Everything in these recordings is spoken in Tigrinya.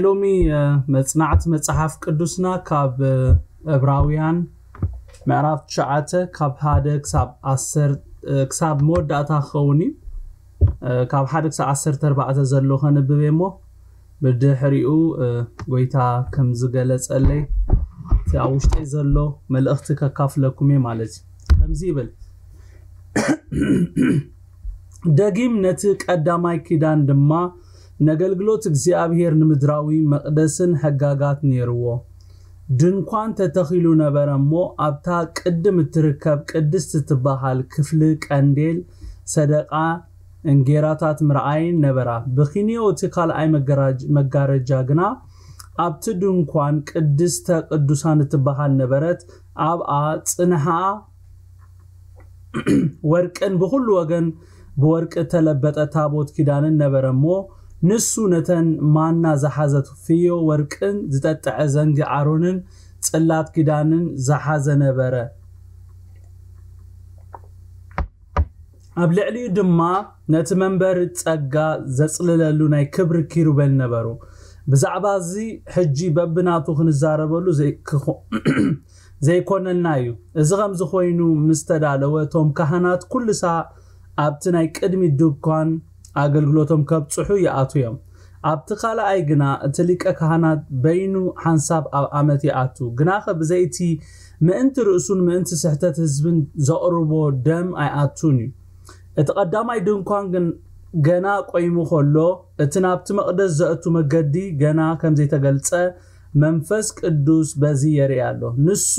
ሎሚ መጽናዕቲ መጽሓፍ ቅዱስና ካብ ዕብራውያን ምዕራፍ ትሽዓተ ካብ ሓደ ክሳብ ዓሰርተ ክሳብ መወዳእታ ክኸውን እዩ። ካብ ሓደ ክሳብ ዓሰርተ ኣርባዕተ ዘሎ ከንብብ እየ እሞ ብድሕሪኡ ጎይታ ከም ዝገለጸለይ እቲ ኣብ ውሽጠይ ዘሎ መልእኽቲ ከካፍለኩም እየ ማለት እዩ። ከምዚ ይብል። ደጊም ነቲ ቀዳማይ ኪዳን ድማ ነገልግሎት እግዚኣብሔር ንምድራዊ መቕደስን ሕጋጋት ነይርዎ። ድንኳን ተተኺሉ ነበረ እሞ ኣብታ ቅድም እትርከብ ቅድስት እትበሃል ክፍሊ ቀንዴል ሰደቃ እንጌራታት ምርኣይን ነበራ። ብኪንዮ እቲ ካልኣይ መጋረጃ ግና ኣብቲ ድንኳን ቅድስተ ቅዱሳን እትበሃል ነበረት። ኣብኣ ጽንሓ ወርቅን ብኹሉ ወገን ብወርቂ እተለበጠ ታቦት ኪዳንን ነበረ እሞ ንሱ ነተን ማና ዝሓዘት ፍዮ ወርቅን ዝጠጥዐ ዘንጊ ኣሮንን ጽላት ኪዳንን ዝሓዘ ነበረ። ኣብ ልዕሊኡ ድማ ነቲ መንበር ጸጋ ዘጽልለሉ ናይ ክብሪ ኪሩቤል ነበሩ። ብዛዕባ እዚ ሕጂ በብናቱ ክንዛረበሉ ዘይኮነልና እዩ። እዚ ከምዚ ኮይኑ ምስ ተዳለወ እቶም ካህናት ኩሉ ሳዕ ኣብቲ ናይ ቅድሚ ድኳን ኣገልግሎቶም ከብጽሑ ይኣቱ እዮም። ኣብቲ ካልኣይ ግና እቲ ሊቀ ካህናት በይኑ ሓንሳብ ኣብ ኣመት ይኣቱ። ግናኸ ብዘይቲ ምእንቲ ርእሱን ምእንቲ ስሕተት ህዝብን ዘቕርቦ ደም ኣይኣቱን እዩ። እቲ ቀዳማይ ድንኳን ግን ገና ቆይሙ ከሎ እቲ ናብቲ መቕደስ ዘእቱ መገዲ ገና ከም ዘይተገልጸ መንፈስ ቅዱስ በዚ የርኢ ኣሎ። ንሱ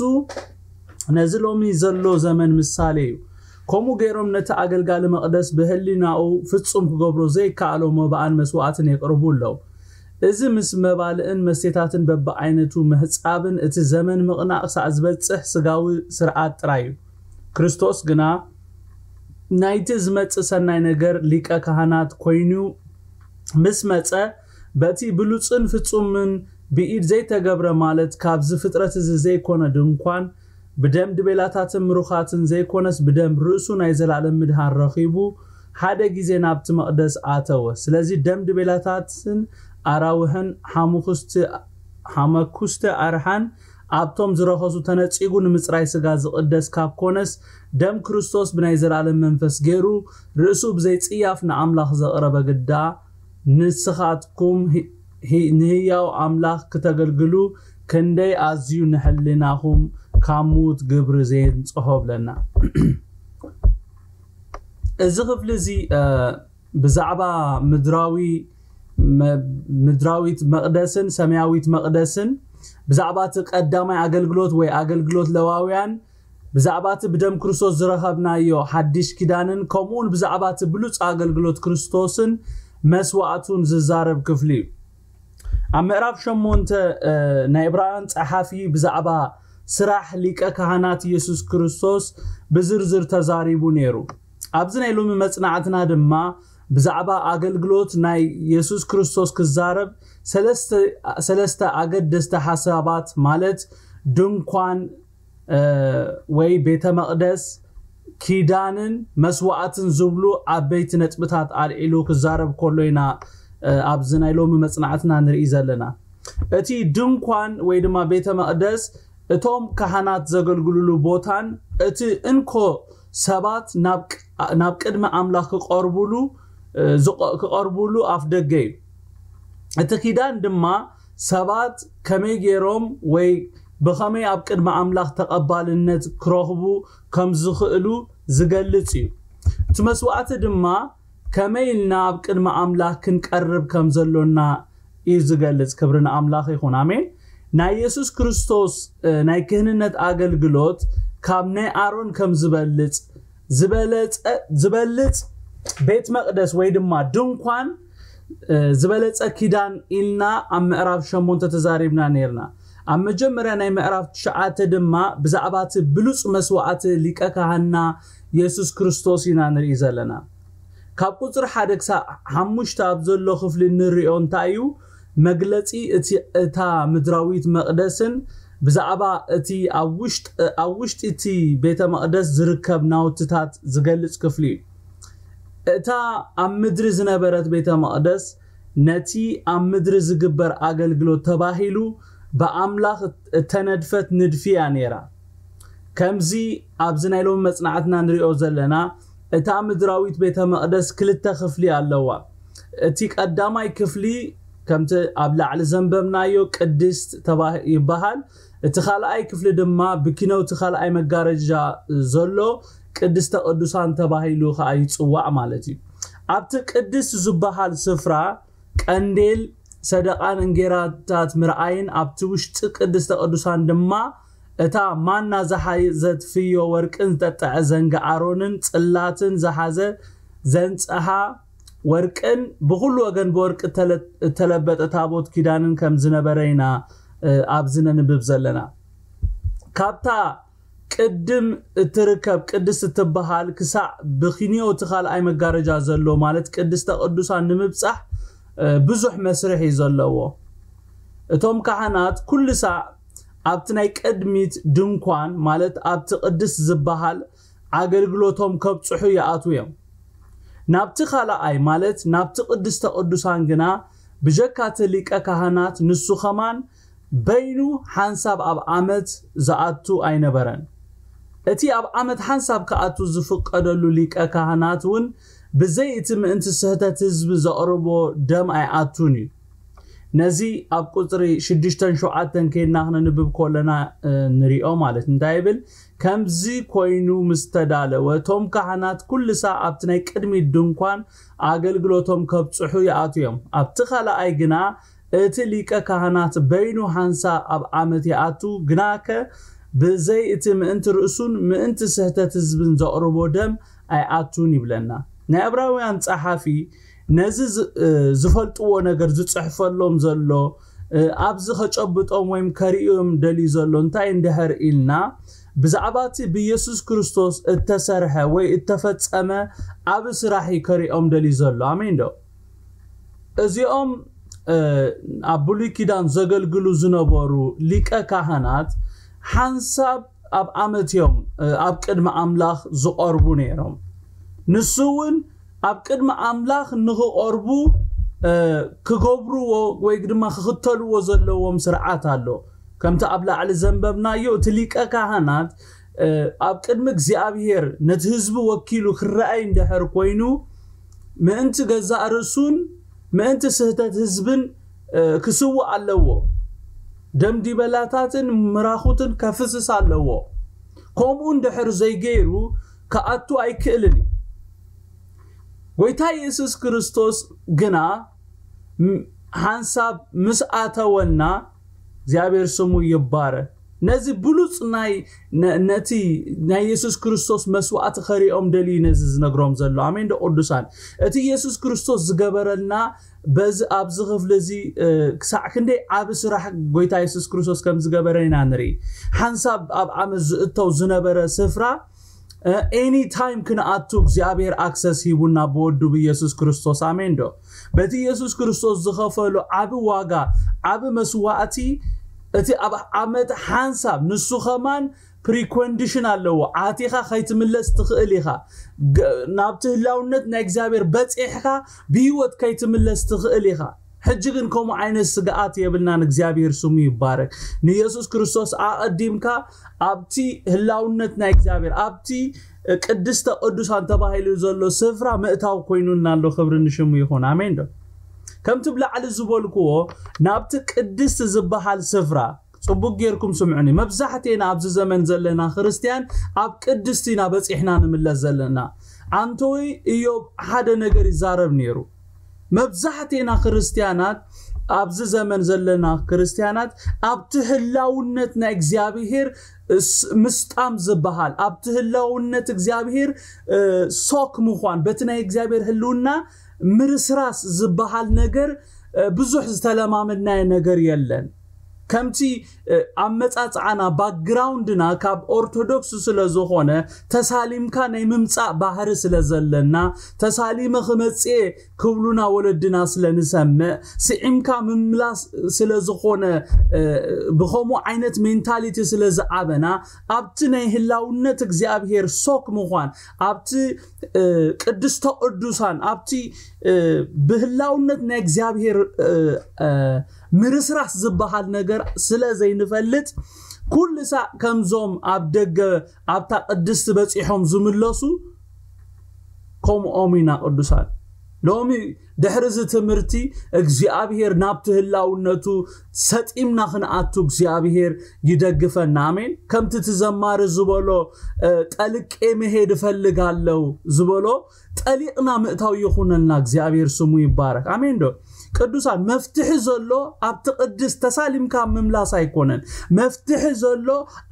ነዚ ሎሚ ዘሎ ዘመን ምሳሌ እዩ። ከምኡ ገይሮም ነቲ ኣገልጋሊ መቕደስ ብህሊናኡ ፍጹም ክገብሮ ዘይከኣሎ መባኣን መስዋዕትን የቕርቡ ኣለዉ። እዚ ምስ መባልእን መስተታትን በብዓይነቱ ምሕጻብን እቲ ዘመን ምቕናእ ክሳዕ ዝበጽሕ ስጋዊ ስርዓት ጥራይ እዩ። ክርስቶስ ግና ናይቲ ዝመጽእ ሰናይ ነገር ሊቀ ካህናት ኮይኑ ምስ መጸ በቲ ብሉጽን ፍጹምን ብኢድ ዘይተገብረ ማለት ካብዚ ፍጥረት እዚ ዘይኮነ ድንኳን ብደም ድቤላታትን ምሩኻትን ዘይኮነስ ብደም ርእሱ ናይ ዘላለም ምድሃን ረኺቡ ሓደ ግዜ ናብቲ መቕደስ ኣተወ። ስለዚ ደም ድቤላታትን ኣራውሕን ሓሙኽስቲ ሓመኩስቲ ኣርሓን ኣብቶም ዝረኸሱ ተነጺጉ ንምጽራይ ስጋ ዝቕደስ ካብ ኮነስ ደም ክርስቶስ ብናይ ዘላለም መንፈስ ገይሩ ርእሱ ብዘይ ጽያፍ ንኣምላኽ ዘቕረበ ግዳ ንስኻትኩም ንህያው ኣምላኽ ክተገልግሉ ክንደይ ኣዝዩ ንሕሊናኹም ካብ ምዉት ግብሪ ዘየንጽሆ ብለና። እዚ ክፍሊ እዚ ብዛዕባ ምድራዊ ምድራዊት መቕደስን ሰማያዊት መቕደስን ብዛዕባ እቲ ቀዳማይ ኣገልግሎት ወይ ኣገልግሎት ለዋውያን ብዛዕባ እቲ ብደም ክርስቶስ ዝረኸብናዮ ሓድሽ ኪዳንን ከምኡውን ብዛዕባ እቲ ብሉጽ ኣገልግሎት ክርስቶስን መስዋዕቱን ዝዛረብ ክፍሊ እዩ። ኣብ ምዕራፍ ሸሞንተ ናይ ዕብራውያን ጸሓፊ ብዛዕባ ስራሕ ሊቀ ካህናት ኢየሱስ ክርስቶስ ብዝርዝር ተዛሪቡ ነይሩ። ኣብዚ ናይ ሎሚ መጽናዕትና ድማ ብዛዕባ ኣገልግሎት ናይ የሱስ ክርስቶስ ክዛረብ ሰለስተ ኣገደስቲ ሓሳባት ማለት ድንኳን ወይ ቤተ መቕደስ፣ ኪዳንን መስዋዕትን ዝብሉ ዓበይቲ ነጥብታት ኣልዒሉ ክዛረብ ከሎ ኢና ኣብዚ ናይ ሎሚ መጽናዕትና ንርኢ ዘለና። እቲ ድንኳን ወይ ድማ ቤተ መቕደስ እቶም ካህናት ዘገልግሉሉ ቦታን እቲ እንኮ ሰባት ናብ ናብ ቅድሚ ኣምላኽ ክቐርቡሉ ክቐርቡሉ ኣፍ ደገ እዩ። እቲ ኪዳን ድማ ሰባት ከመይ ገይሮም ወይ ብኸመይ ኣብ ቅድሚ ኣምላኽ ተቐባልነት ክረኽቡ ከም ዝኽእሉ ዝገልጽ እዩ። እቲ መስዋዕቲ ድማ ከመይ ኢልና ኣብ ቅድሚ ኣምላኽ ክንቀርብ ከም ዘሎና እዩ ዝገልጽ። ክብሪ ንኣምላኽ ይኹን። ኣሜን። ናይ የሱስ ክርስቶስ ናይ ክህንነት ኣገልግሎት ካብ ናይ ኣሮን ከም ዝበልጽ ዝበለጸ ዝበልጽ ቤት መቕደስ ወይ ድማ ድንኳን ዝበለጸ ኪዳን ኢልና ኣብ ምዕራፍ ሸሞንተ ተዛሪብና ነይርና። ኣብ መጀመርያ ናይ ምዕራፍ ትሽዓተ ድማ ብዛዕባ እቲ ብሉጽ መስዋዕቲ ሊቀ ካህንና የሱስ ክርስቶስ ኢና ንርኢ ዘለና። ካብ ቁጽሪ ሓደ ክሳብ ሓሙሽተ ኣብ ዘሎ ክፍሊ እንርእዮ እንታይ እዩ? መግለጺ እቲ፣ እታ ምድራዊት መቕደስን ብዛዕባ እቲ ኣብ ውሽጥ-፣ ኣብ ውሽጢ እቲ ቤተ መቕደስ ዝርከብ ናውትታት ዝገልጽ ክፍሊ እዩ። እታ ኣብ ምድሪ ዝነበረት ቤተ መቕደስ ነቲ ኣብ ምድሪ ዝግበር ኣገልግሎት ተባሂሉ ብኣምላኽ እተነድፈት ንድፊ እያ ነይራ። ከምዚ ኣብዚ ናይ ሎሚ መጽናዕትና ንሪኦ ዘለና፣ እታ ምድራዊት ቤተ መቕደስ ክልተ ክፍሊ ኣለዋ። እቲ ቀዳማይ ክፍሊ ከምቲ ኣብ ላዕሊ ዘንበብናዮ ቅድስት ተባሂ-፣ ይበሃል። እቲ ካልኣይ ክፍሊ ድማ ብኪነውቲ ካልኣይ መጋረጃ ዘሎ ቅድስተ ቅዱሳን ተባሂሉ ከኣ ይጽዋዕ ማለት እዩ። ኣብቲ ቅድስት ዝበሃል ስፍራ ቀንዴል፣ ሰደቓን እንጌራታት ምርኣይን ኣብቲ ውሽጢ ቅድስተ ቅዱሳን ድማ እታ ማና ዝሓዘት ፍዮ ወርቅን ዝጠጠዐ ዘንጊ ኣሮንን ጽላትን ዝሓዘ ዘንጸሃ ወርቅን ብኹሉ ወገን ብወርቂ እተለ-፣ እተለበጠ ታቦት ኪዳንን ከም ዝነበረ ኢና፣ እ፣ ኣብዚ ነንብብ ዘለና። ካብታ ቅድም እትርከብ ቅድስት እትበሃል ክሳዕ ብኪንዮ እቲ ካልኣይ መጋረጃ ዘሎ ማለት ቅድስተ ቅዱሳን ንምብጻሕ፣ እ፣ ብዙሕ መስርሕ እዩ ዘለዎ። እቶም ካህናት ኩሉ ሳዕ ኣብቲ ናይ ቅድሚት ድንኳን ማለት ኣብቲ ቅድስት ዝበሃል ኣገልግሎቶም ከብጽሑ ይኣትዉ እዮም። ናብቲ ካልኣይ ማለት ናብቲ ቅድስተ ቅዱሳን ግና ብጀካ እቲ ሊቀ ካህናት ንሱ ኸማን በይኑ ሓንሳብ ኣብ ዓመት ዝኣቱ ኣይነበረን። እቲ ኣብ ዓመት ሓንሳብ ክኣቱ ዝፍቀደሉ ሊቀ ካህናት እውን ብዘይ እቲ ምእንቲ ስህተት ህዝቢ ዘቕርቦ ደም ኣይኣቱን እዩ። ነዚ ኣብ ቁጽሪ ሽዱሽተን ሸውዓተን ከይድና ክነንብብ ከለና፣ እ፣ ንሪኦ ማለት እንታይ ይብል? ከምዚ ኮይኑ ምስ ተዳለወ፣ እቶም ካህናት ኩሉ ሳዕ ኣብቲ ናይ ቅድሚት ድንኳን ኣገልግሎቶም ከብጽሑ ይኣትዉ እዮም። ኣብቲ ካልኣይ ግና እቲ ሊቀ ካህናት በይኑ ሓንሳብ ኣብ ዓመት ይኣቱ፣ ግናከ ብዘይ እቲ ምእንቲ ርእሱን ምእንቲ ስህተት ህዝብን ዘቕርቦ ደም ኣይኣቱን ይብለና። ናይ ዕብራውያን ጸሓፊ ነዚ ዝ-፣ እ፣ ዝፈልጥዎ ነገር ዝጽሕፈሎም ዘሎ፣ እ፣ ኣብዚ ከጨብጦም ወይም ከርእዮም ደልዩ ዘሎ እንታይ እንድሕር ኢልና፣ ብዛዕባ እቲ ብየሱስ ክርስቶስ እተሰርሐ ወይ እተፈጸመ ዓቢ ስራሕ እዩ ከርእዮም ደልዩ ዘሎ። ኣሜን ዶ? እዚኦም፣ እ፣ ኣብ ብሉይ ኪዳን ዘገልግሉ ዝነበሩ ሊቀ ካህናት ሓንሳብ ኣብ ዓመት እዮም፣ እ፣ ኣብ ቅድሚ ኣምላኽ ዝቐርቡ ነይሮም። ንሱ እውን ኣብ ቅድሚ ኣምላኽ ንኽቐርቡ፣ እ፣ ክገብርዎ ወይ ድማ ክኽተልዎ ዘለዎም ስርዓት ኣሎ። ከምቲ ኣብ ላዕሊ ዘንበብናዮ፣ እቲ ሊቀ ካህናት፣ እ፣ ኣብ ቅድሚ እግዚኣብሔር ነቲ ህዝቢ ወኪሉ ክረኣይ እንድሕር ኮይኑ፣ ምእንቲ ገዛእ ርእሱን ምእንቲ ስህተት ህዝብን፣ እ፣ ክስውእ ኣለዎ። ደም ዲበላታትን ምራኹትን ከፍስስ ኣለዎ። ከምኡ እንድሕር ዘይገይሩ ክኣቱ ኣይክእልን እዩ። ጎይታ የሱስ ክርስቶስ ግና ም-፣ ሓንሳብ ምስ ኣተወና፣ እግዚኣብሔር ስሙ ይባረክ። ነዚ ብሉጽ ናይ፣ ነ-፣ ነቲ ናይ የሱስ ክርስቶስ መስዋዕቲ ከሪኦም ደልዩ ነዚ ዝነግሮም ዘሎ። ኣሜን ዶ ቅዱሳን? እቲ የሱስ ክርስቶስ ዝገበረልና በዚ፣ ኣብዚ ክፍሊ እዚ፣ እ፣ ክሳዕ ክንደይ ዓቢ ስራሕ ጎይታ የሱስ ክርስቶስ ከም ዝገበረ ኢና ንርኢ። ሓንሳብ ኣብ ዓመት ዝእተው ዝነበረ ስፍራ፣ እ፣ ኤኒ ታይም ክንኣቱ እግዚኣብሔር ኣክሰስ ሂቡና ብወዱ ብየሱስ ክርስቶስ። ኣሜን ዶ? በቲ የሱስ ክርስቶስ ዝኸፈሉ ዓቢ ዋጋ፣ ዓቢ መስዋዕቲ፣ እቲ ኣብ ዓመት ሓንሳብ ንሱ ኸማን ፕሪኮንዲሽን ኣለዎ። ኣቲኻ ከይትምለስ ትኽእል ኢኻ። ገ-፣ ናብቲ ህላውነት ናይ እግዚኣብሔር በጺሕካ ብህይወት ከይትምለስ ትኽእል ኢኻ። ሕጂ ግን ከምኡ ዓይነት ስግኣት የብልናን። እግዚኣብሔር ስሙ ይባረክ። ንየሱስ ክርስቶስ ኣቐዲምካ ኣብቲ ህላውነት ናይ እግዚኣብሔር፣ ኣብቲ ቅድስተ ቅዱሳን ተባሂሉ ዘሎ ስፍራ ምእታው ኮይኑና ኣሎ። ክብሪ ንሽሙ ይኹን። ኣሜን ዶ? ከምቲ ብላዕሊ ዝበልክዎ፣ ናብቲ ቅድስቲ ዝበሃል ስፍራ፣ ጽቡቅ ጌርኩም ስምዑኒ። መብዛሕቴና ኣብዚ ዘመን ዘለና ክርስትያን ኣብ ቅድስቲ ኢና በጺሕና ንምለስ ዘለና። ኣንቶይ እዮብ ሓደ ነገር ይዛረብ ነይሩ። መብዛሕቴና ክርስትያናት፣ ኣብዚ ዘመን ዘለና ክርስትያናት፣ ኣብቲ ህላውነት ናይ እግዚኣብሔር ስ-፣ ምስጣም ዝበሃል፣ ኣብቲ ህላውነት እግዚኣብሔር፣ እ፣ ሶክ ምዃን፣ በቲ ናይ እግዚኣብሔር ህልውና ምርስራስ ዝበሃል ነገር፣ እ፣ ብዙሕ ዝተለማመድናዮ ነገር የለን። ከምቲ ኣመፃፅዓና ባክግራውንድና ካብ ኦርቶዶክስ ስለ ዝኾነ ተሳሊምካ ናይ ምምፃእ ባህሪ ስለ ዘለና ተሳሊመ ክመፅኤ ክብሉና ወለድና ስለ ንሰምዕ ስዒምካ ምምላስ ስለ ዝኾነ ብኸምኡ ዓይነት ሜንታሊቲ ስለ ዝዓበና ኣብቲ ናይ ህላውነት እግዚኣብሔር ሶክ ምዃን ኣብቲ ቅድስተ ቅዱሳን ኣብቲ ብህላውነት ናይ እግዚኣብሔር ምርስራስ ዝበሃል ነገር ስለ ዘይንፈልጥ ኩሉ ሳዕ ከምዞም ኣብ ደገ ኣብታ ቅድስቲ በፂሖም ዝምለሱ ከምኦም ኢና ቅዱሳን። ሎሚ ድሕሪ እዚ ትምህርቲ እግዚኣብሔር ናብቲ ህላውነቱ ሰጢምና ክንኣቱ እግዚኣብሔር ይደግፈና። ኣሜን። ከምቲ እቲ ዘማሪ ዝበሎ ጠልቄ መሄድ እፈልጋለሁ ዝበሎ ጠሊቕና ምእታው ይኹነልና። እግዚኣብሔር ስሙ ይባረክ። ኣሜን ዶ? ቅዱሳን መፍትሒ ዘሎ ኣብቲ ቅድስ ተሳሊምካ ምምላስ ኣይኮነን። መፍትሒ ዘሎ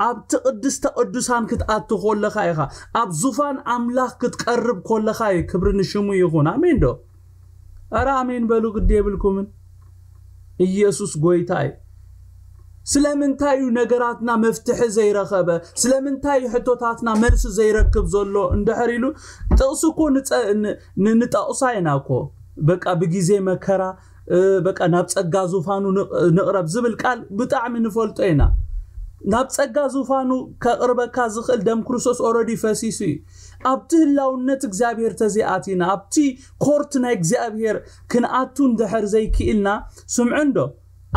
ኣብቲ ቅድስተ ቅዱሳን ክትኣቱ ኮለኻ ኢኻ። ኣብ ዙፋን ኣምላኽ ክትቀርብ ኮለኻ እዩ። ክብሪ ንሽሙ ይኹን። ኣሜን ዶ? ኣረ ኣሜን በሉ፣ ግዲ የብልኩምን። ኢየሱስ ጎይታ እዩ። ስለምንታይ እዩ ነገራትና መፍትሒ ዘይረኸበ? ስለምንታይ እዩ ሕቶታትና መልሲ ዘይረክብ ዘሎ? እንድሕር ኢሉ ጥቕሲ እኮ ንጠቕሳ ኢና እኮ። በቃ ብግዜ መከራ በቃ ናብ ጸጋ ዙፋኑ ንቕረብ ዝብል ቃል ብጣዕሚ ንፈልጦ ኢና። ናብ ጸጋ ዙፋኑ ከቕርበካ ዝኽእል ደም ክርስቶስ ኦረዲ ፈሲሱ እዩ። ኣብቲ ህላውነት እግዚኣብሔር ተዘይኣቲና ኣብቲ ኮርት ናይ እግዚኣብሔር ክንኣቱ እንድሕር ዘይክኢልና ስምዑ እንዶ።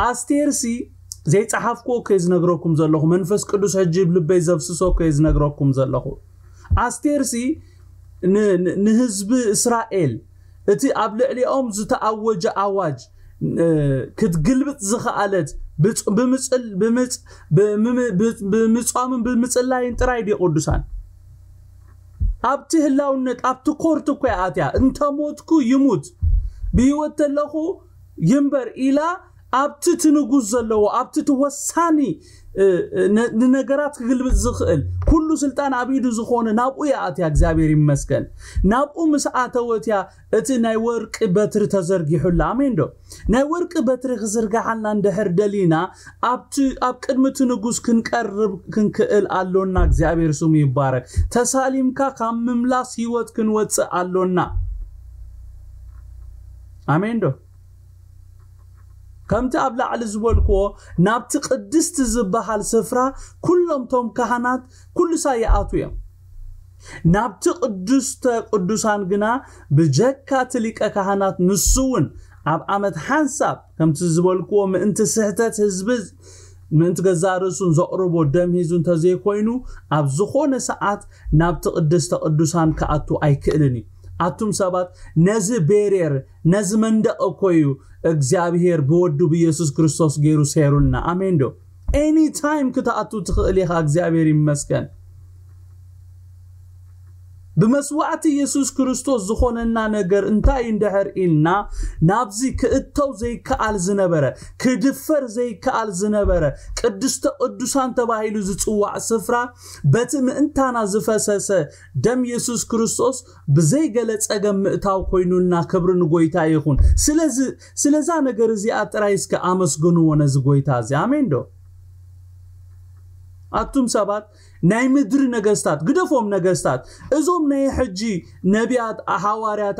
ኣስቴርሲ ዘይጸሓፍኩ እኮ ዝነግረኩም ዘለኹ መንፈስ ቅዱስ ሕጂ ብልበይ ዘፍስሶ እኮ ዝነግረኩም ዘለኹ። ኣስቴርሲ ንህዝቢ እስራኤል እቲ ኣብ ልዕሊኦም ዝተኣወጀ ኣዋጅ ክትግልብጥ ዝኸኣለት ብምፅል ብምፅ ብምፃምን ብምፅላይን ጥራይ ድዩ ቅዱሳን? ኣብቲ ህላውነት ኣብቲ ኮርት እኮ ኣትያ እንተሞትኩ ይሙት ብህይወት ተለኹ ይንበር ኢላ ኣብቲ እቲ ንጉስ ዘለዎ ኣብቲ እቲ ወሳኒ ንነገራት ክግልብጥ ዝኽእል ኩሉ ስልጣን ኣብ ኢዱ ዝኾነ ናብኡ ይኣትያ። እግዚኣብሔር ይመስገን። ናብኡ ምስ ኣተወትያ እቲ ናይ ወርቂ በትሪ ተዘርጊሑላ። ኣሜን ዶ? ናይ ወርቂ በትሪ ክዝርግሓልና እንድሕር ደሊና ኣብቲ ኣብ ቅድሚ እቲ ንጉስ ክንቀርብ ክንክእል ኣሎና። እግዚኣብሔር ስሙ ይባረክ። ተሳሊምካ ካብ ምምላስ ህይወት ክንወፅእ ኣሎና። ኣሜን ዶ? ከምቲ ኣብ ላዕሊ ዝበልክዎ ናብቲ ቅድስቲ ዝበሃል ስፍራ ኩሎም ቶም ካህናት ኩሉ ሳዕ ይኣትዉ እዮም። ናብቲ ቅዱስተ ቅዱሳን ግና ብጀካ እቲ ሊቀ ካህናት ንሱ እውን ኣብ ዓመት ሓንሳብ ከምቲ ዝበልክዎ ምእንቲ ስሕተት ህዝቢ ምእንቲ ገዛእ ርእሱን ዘቕርቦ ደም ሂዙ እንተዘይኮይኑ ኣብ ዝኾነ ሰዓት ናብቲ ቅድስተ ቅዱሳን ክኣቱ ኣይክእልን እዩ። ኣቱም ሰባት ነዚ ቤርየር ነዚ መንደቕ እኮ እዩ እግዚኣብሔር ብወዱ ብኢየሱስ ክርስቶስ ገይሩ ሴሩልና። ኣሜን ዶ? ኤኒ ታይም ክትኣቱ ትኽእል ኢኻ። እግዚኣብሔር ይመስገን። ብመስዋዕቲ ኢየሱስ ክርስቶስ ዝኾነና ነገር እንታይ እንድሕር ኢልና ናብዚ ክእተው ዘይከኣል ዝነበረ ክድፈር ዘይከኣል ዝነበረ ቅድስተ ቅዱሳን ተባሂሉ ዝጽዋዕ ስፍራ በቲ ምእንታና ዝፈሰሰ ደም ኢየሱስ ክርስቶስ ብዘይገለ ጸገም ምእታው ኮይኑልና ክብሪ ንጎይታ ይኹን። ስለዚ ስለዛ ነገር እዚኣ ጥራይ እስከ ኣመስግንዎ ነዚ ጎይታ እዚ። ኣሜን ዶ? ኣቱም ሰባት ናይ ምድሪ ነገስታት ግደፎም ነገስታት እዞም ናይ ሕጂ ነቢያት ሓዋርያት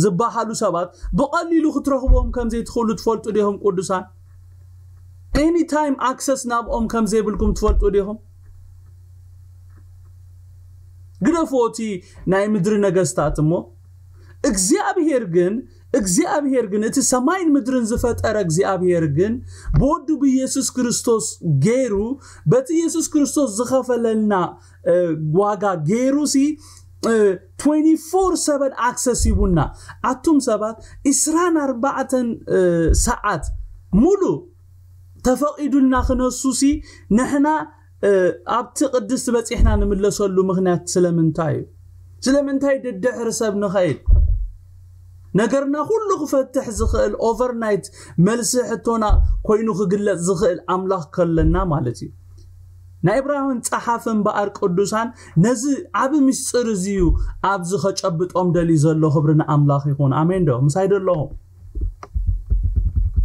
ዝበሃሉ ሰባት ብቐሊሉ ክትረኽቦም ከም ዘይትኽእሉ ትፈልጡ ዲኹም ቅዱሳን? ኤኒ ታይም ኣክሰስ ናብኦም ከም ዘይብልኩም ትፈልጡ ዲኹም? ግደፎ እቲ ናይ ምድሪ ነገስታት እሞ እግዚኣብሔር ግን እግዚኣብሔር ግን እቲ ሰማይን ምድርን ዝፈጠረ እግዚኣብሔር ግን ብወዱ ብኢየሱስ ክርስቶስ ገይሩ በቲ ኢየሱስ ክርስቶስ ዝኸፈለልና ዋጋ ገይሩ ሲ twenty-four seven ኣክሰስ ሂቡና። ኣቱም ሰባት ዕስራን ኣርባዕተን ሰዓት ሙሉ ተፈቒዱልና ክነሱ ሲ ንሕና ኣብቲ ቅድስቲ በፂሕና ንምለሰሉ ምክንያት ስለምንታይ እዩ? ስለምንታይ ድድሕሪ ሰብ ንኸይድ? ነገርና ኩሉ ክፈትሕ ዝኽእል ኦቨርናይት መልሲ ሕቶና ኮይኑ ክግለፅ ዝኽእል ኣምላኽ ከለና ማለት እዩ። ናይ እብራውያን ፀሓፊ እምበኣር ቅዱሳን ነዚ ዓቢ ምስጢር እዚ እዩ ኣብዚ ከጨብጦም ደልዩ ዘሎ። ክብሪ ንኣምላኽ ይኹን። ኣሜን ዶ? ምሳይ ዶ ኣለኹም?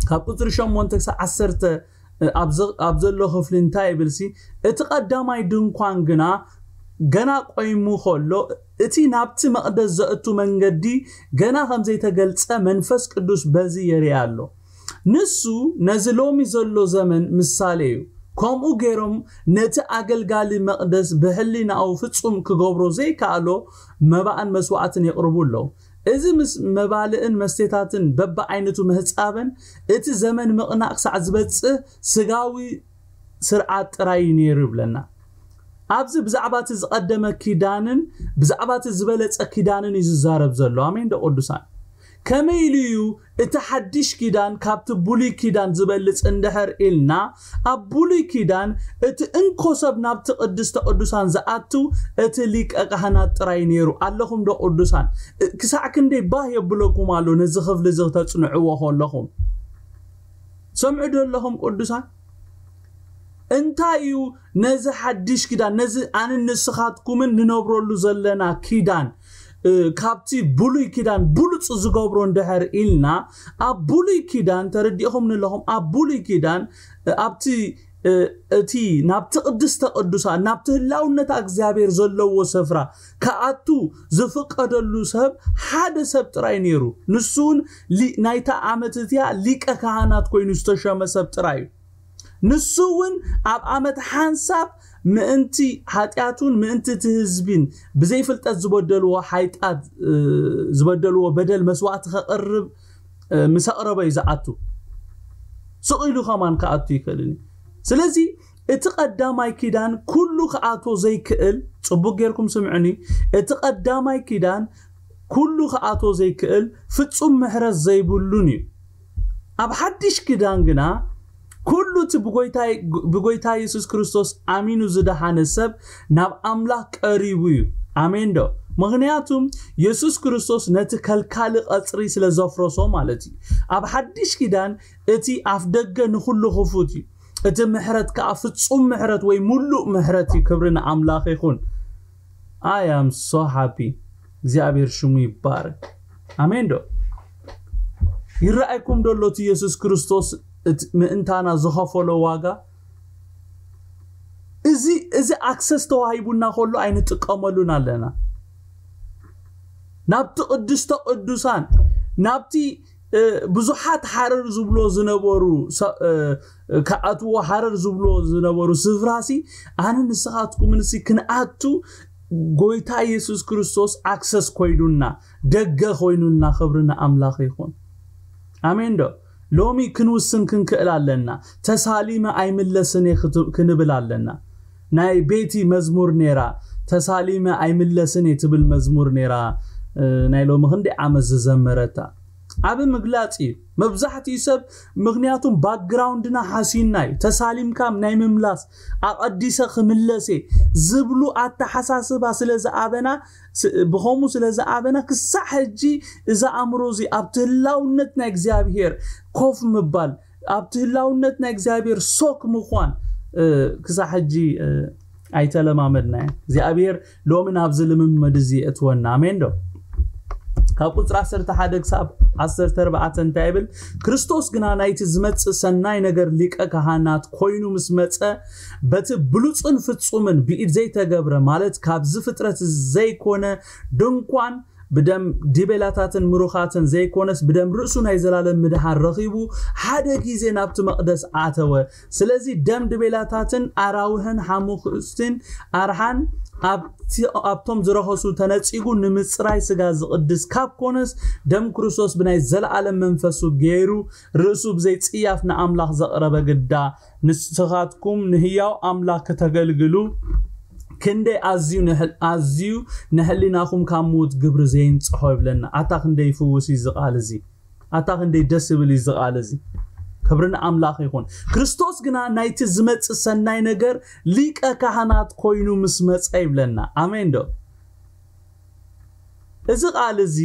ካብ ቁፅሪ ሸሞንተ ክሳብ ዓሰርተ ኣብ ዘሎ ክፍሊ እንታይ ይብልሲ? እቲ ቀዳማይ ድንኳን ግና ገና ቆይሙ ከሎ፣ እቲ ናብቲ መቕደስ ዘእቱ መንገዲ ገና ከም ዘይተገልጸ መንፈስ ቅዱስ በዚ የርኢ ኣሎ። ንሱ ነዚ ሎሚ ዘሎ ዘመን ምሳሌ እዩ። ከምኡ ገይሮም ነቲ ኣገልጋሊ መቕደስ ብሕሊናኡ ፍጹም ክገብሮ ዘይከኣሎ መባእን መስዋዕትን የቕርቡ ኣለዉ። እዚ ምስ መባልእን መስቴታትን በብዓይነቱ ምህጻበን እቲ ዘመን ምቕናእ ክሳዕ ዝበጽህ ስጋዊ ስርዓት ጥራይ እዩ ነይሩ ይብለና። ኣብዚ ብዛዕባ እቲ ዝቐደመ ኪዳንን ብዛዕባ እቲ ዝበለጸ ኪዳንን እዩ ዝዛረብ ዘሎ። ኣሜን ዶ ቅዱሳን? ከመይ ኢሉ እዩ እቲ ሓድሽ ኪዳን ካብቲ ብሉይ ኪዳን ዝበልጽ እንድሕር ኢልና፣ ኣብ ብሉይ ኪዳን እቲ እንኮ ሰብ ናብቲ ቅድስተ ቅዱሳን ዝኣቱ እቲ ሊቀ ካህናት ጥራይ ነይሩ። ኣለኹም ዶ ቅዱሳን? ክሳዕ ክንደይ ባህ የብለኩም ኣሎ ነዚ ክፍሊ እዚ ክተጽንዕዎ ከለኹም። ሰምዑ ዶ ኣለኹም ቅዱሳን? እንታይ እዩ ነዚ ሓድሽ ኪዳን፣ ነዚ ኣንን ንስኻትኩምን ንነብረሉ ዘለና ኪዳን ካብቲ ብሉይ ኪዳን ብሉፅ ዝገብሮ እንድሕር ኢልና፣ ኣብ ብሉይ ኪዳን ተረዲእኹም ንለኹም ኣብ ብሉይ ኪዳን ኣብቲ እቲ ናብቲ ቅድስተ ቅዱሳን ናብቲ ህላውነት እግዚኣብሔር ዘለዎ ስፍራ ክኣቱ ዝፍቀደሉ ሰብ ሓደ ሰብ ጥራይ ነይሩ። ንሱ እውን ናይታ ዓመት እቲኣ ሊቀ ካህናት ኮይኑ ዝተሸመ ሰብ ጥራይ እዩ። ንሱ እውን ኣብ ዓመት ሓንሳብ ምእንቲ ሓጢኣቱን ምእንቲ እቲ ህዝቢን ብዘይፍልጠት ዝበደልዎ ሓይጣት ዝበደልዎ በደል መስዋዕቲ ከቕርብ ምስ ኣቕረበ እዩ ዝኣቱ። ስቕ ኢሉ ከማን ክኣቱ ይኽእልን እዩ። ስለዚ እቲ ቀዳማይ ኪዳን ኩሉ ክኣቶ ዘይክእል፣ ጽቡቅ ጌርኩም ስምዕኒ፣ እቲ ቀዳማይ ኪዳን ኩሉ ክኣቶ ዘይክእል ፍጹም ምሕረት ዘይብሉን እዩ። ኣብ ሓድሽ ኪዳን ግና ኩሉ እቲ ብጎይታ የሱስ ክርስቶስ ኣሚኑ ዝደሓነ ሰብ ናብ ኣምላኽ ቀሪቡ እዩ። ኣሜን ዶ? ምኽንያቱም የሱስ ክርስቶስ ነቲ ከልካሊ ቀጽሪ ስለ ዘፍረሶ ማለት እዩ። ኣብ ሓድሽ ኪዳን እቲ ኣፍ ደገ ንኹሉ ክፉት እዩ። እቲ ምሕረት ከኣ ፍጹም ምሕረት ወይ ሙሉእ ምሕረት እዩ። ክብሪ ንኣምላኽ ይኹን። I am so happy። እግዚኣብሔር ሽሙ ይባረክ። ኣሜን ዶ? ይረኣይኩም ዶ ኣሎ እቲ የሱስ ክርስቶስ ምእንታና ዝኸፈሎ ዋጋ? እዚ እዚ ኣክሰስ ተዋሂቡና ከሎ ኣይንጥቀመሉን ኣለና። ናብቲ ቅድስተ ቅዱሳን ናብቲ ብዙሓት ሓረር ዝብሎ ዝነበሩ ክኣትዎ ሓረር ዝብሎ ዝነበሩ ስፍራሲ ኣነ ንስኻትኩምንሲ ክንኣቱ ጎይታ የሱስ ክርስቶስ ኣክሰስ ኮይኑና ደገ ኮይኑና። ክብሪ ንኣምላኽ ይኹን። ኣሜን ዶ? ሎሚ ክንውስን ክንክእል ኣለና። ተሳሊመ ኣይምለስን እየ ክንብል ኣለና። ናይ ቤቲ መዝሙር ነይራ። ተሳሊመ ኣይምለስን እየ ትብል መዝሙር ነይራ። ናይ ሎሚ ክንደይ ዓመት ዝዘመረታ ዓብ ምግላፅ እዩ። መብዛሕትኡ ሰብ ምክንያቱም ባክግራውንድና ሓሲንና እዩ። ተሳሊምካ ናይ ምምላስ ኣቐዲሰ ክምለስ እየ ዝብሉ ኣተሓሳስባ ስለ ዝኣበና ብኸምኡ ስለ ዝኣበና ክሳዕ ሕጂ እዚ ኣእምሮ እዚ ኣብቲ ህላውነት ናይ እግዚኣብሄር ኮፍ ምባል ኣብቲ ህላውነት ናይ እግዚኣብሄር ሶክ ምዃን ክሳዕ ሕጂ ኣይተለማመድናዮ። እግዚኣብሔር ሎሚ ናብዚ ልምምድ እዚ የእትወና። ኣሜን ዶ? ካብ ቁፅሪ ዓሰርተ ሓደ ክሳብ ዓሰርተ ኣርባዕተ እንታይ ይብል? ክርስቶስ ግና ናይቲ ዝመፅእ ሰናይ ነገር ሊቀ ካህናት ኮይኑ ምስ መፀ በቲ ብሉፅን ፍፁምን ብኢድ ዘይተገብረ ማለት ካብዚ ፍጥረት ዘይኮነ ድንኳን ብደም ዲቤላታትን ምሩኻትን ዘይኮነስ ብደም ርእሱ ናይ ዘላለም ምድሓን ረኺቡ ሓደ ግዜ ናብቲ መቕደስ ኣተወ። ስለዚ ደም ድቤላታትን ኣራውህን ሓሙኽስትን ኣርሓን ኣብቶም ዝረኸሱ ተነጺጉ ንምጽራይ ስጋ ዝቕድስ ካብ ኮነስ ደም ክርስቶስ ብናይ ዘለኣለም መንፈሱ ገይሩ ርእሱ ብዘይ ጽያፍ ንኣምላኽ ዘቕረበ ግዳ ንስኻትኩም ንህያው ኣምላኽ ክተገልግሉ ክንደይ ኣዝዩ ኣዝዩ ንሕሊናኹም ካብ ምዉት ግብሪ ዘይንጽሖ ይብለና። ኣታ ክንደይ ይፍውስ እዩ እዚ ቃል እዚ። ኣታ ክንደይ ደስ ይብል እዩ እዚ ቃል እዚ። ክብሪ ንኣምላኽ ይኹን። ክርስቶስ ግና ናይቲ ዝመጽእ ሰናይ ነገር ሊቀ ካህናት ኮይኑ ምስ መጸ ይብለና። ኣሜን ዶ? እዚ ቃል እዚ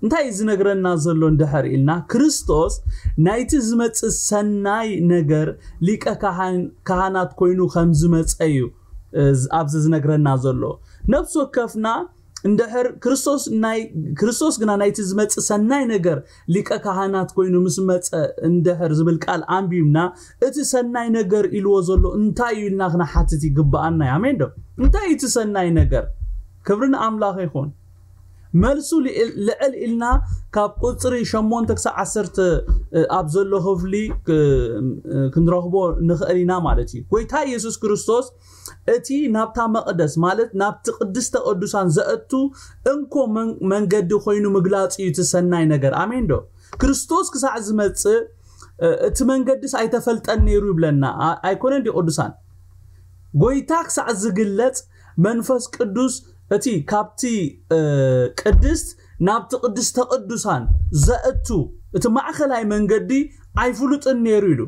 እንታይ እዩ ዝነግረና ዘሎ እንድሕር ኢልና፣ ክርስቶስ ናይቲ ዝመጽእ ሰናይ ነገር ሊቀ ካህናት ኮይኑ ከም ዝመጸ እዩ ኣብዚ ዝነግረና ዘሎ። ነፍሲ ወከፍና እንድሕር ክርስቶስ ናይ ክርስቶስ ግና ናይቲ ዝመጽእ ሰናይ ነገር ሊቀ ካህናት ኮይኑ ምስ መጸ እንድሕር ዝብል ቃል ኣንቢብና፣ እቲ ሰናይ ነገር ኢልዎ ዘሎ እንታይ እዩ ኢልና ክንሓትት ይግብኣና እዩ። ኣሜን ዶ? እንታይ እዩ እቲ ሰናይ ነገር? ክብሪ ንኣምላኽ ይኹን። መልሱ ልዕል ኢልና ካብ ቁፅሪ ሸሞንተ ክሳብ ዓሰርተ ኣብ ዘሎ ክፍሊ ክንረኽቦ ንኽእል ኢና ማለት እዩ። ጎይታ ኢየሱስ ክርስቶስ እቲ ናብታ መቕደስ ማለት ናብቲ ቅድስተ ቅዱሳን ዘእቱ እንኮ መንገዲ ኮይኑ ምግላፅ እዩ እቲ ሰናይ ነገር። ኣሜን ዶ? ክርስቶስ ክሳዕ ዝመፅእ እቲ መንገድስ ኣይተፈልጠን ነይሩ ይብለና። ኣይኮነን ዲ ቅዱሳን? ጎይታ ክሳዕ ዝግለጽ መንፈስ ቅዱስ እቲ ካብቲ ቅድስት ናብቲ ቅድስተ ቅዱሳን ዘእቱ እቲ ማእኸላይ መንገዲ ኣይፍሉጥን ነይሩ ኢሉ።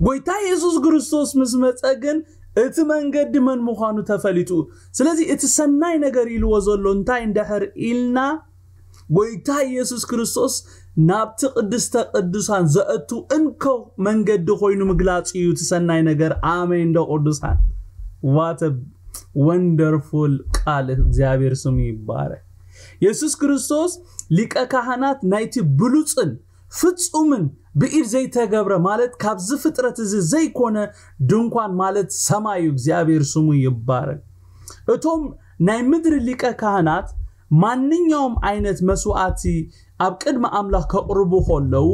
ጎይታ የሱስ ክርስቶስ ምስ መጸ ግን እቲ መንገዲ መን ምዃኑ ተፈሊጡ። ስለዚ እቲ ሰናይ ነገር ኢልዎ ዘሎ እንታይ እንድሕር ኢልና፣ ጎይታ ኢየሱስ ክርስቶስ ናብቲ ቅድስተ ቅዱሳን ዘእቱ እንኮ መንገዲ ኮይኑ ምግላጽ እዩ እቲ ሰናይ ነገር። ኣሜን ዶ ቅዱሳን? What a wonderful ቃል። እግዚኣብሔር ስሙ ይባረክ። የሱስ ክርስቶስ ሊቀ ካህናት ናይቲ ብሉጽን ፍጹምን ብኢድ ዘይተገብረ ማለት ካብዚ ፍጥረት እዚ ዘይኮነ ድንኳን ማለት ሰማይ እዩ። እግዚኣብሔር ስሙ ይባረክ። እቶም ናይ ምድሪ ሊቀ ካህናት ማንኛውም ዓይነት መስዋዕቲ ኣብ ቅድሚ ኣምላኽ ከቕርቡ ከለዉ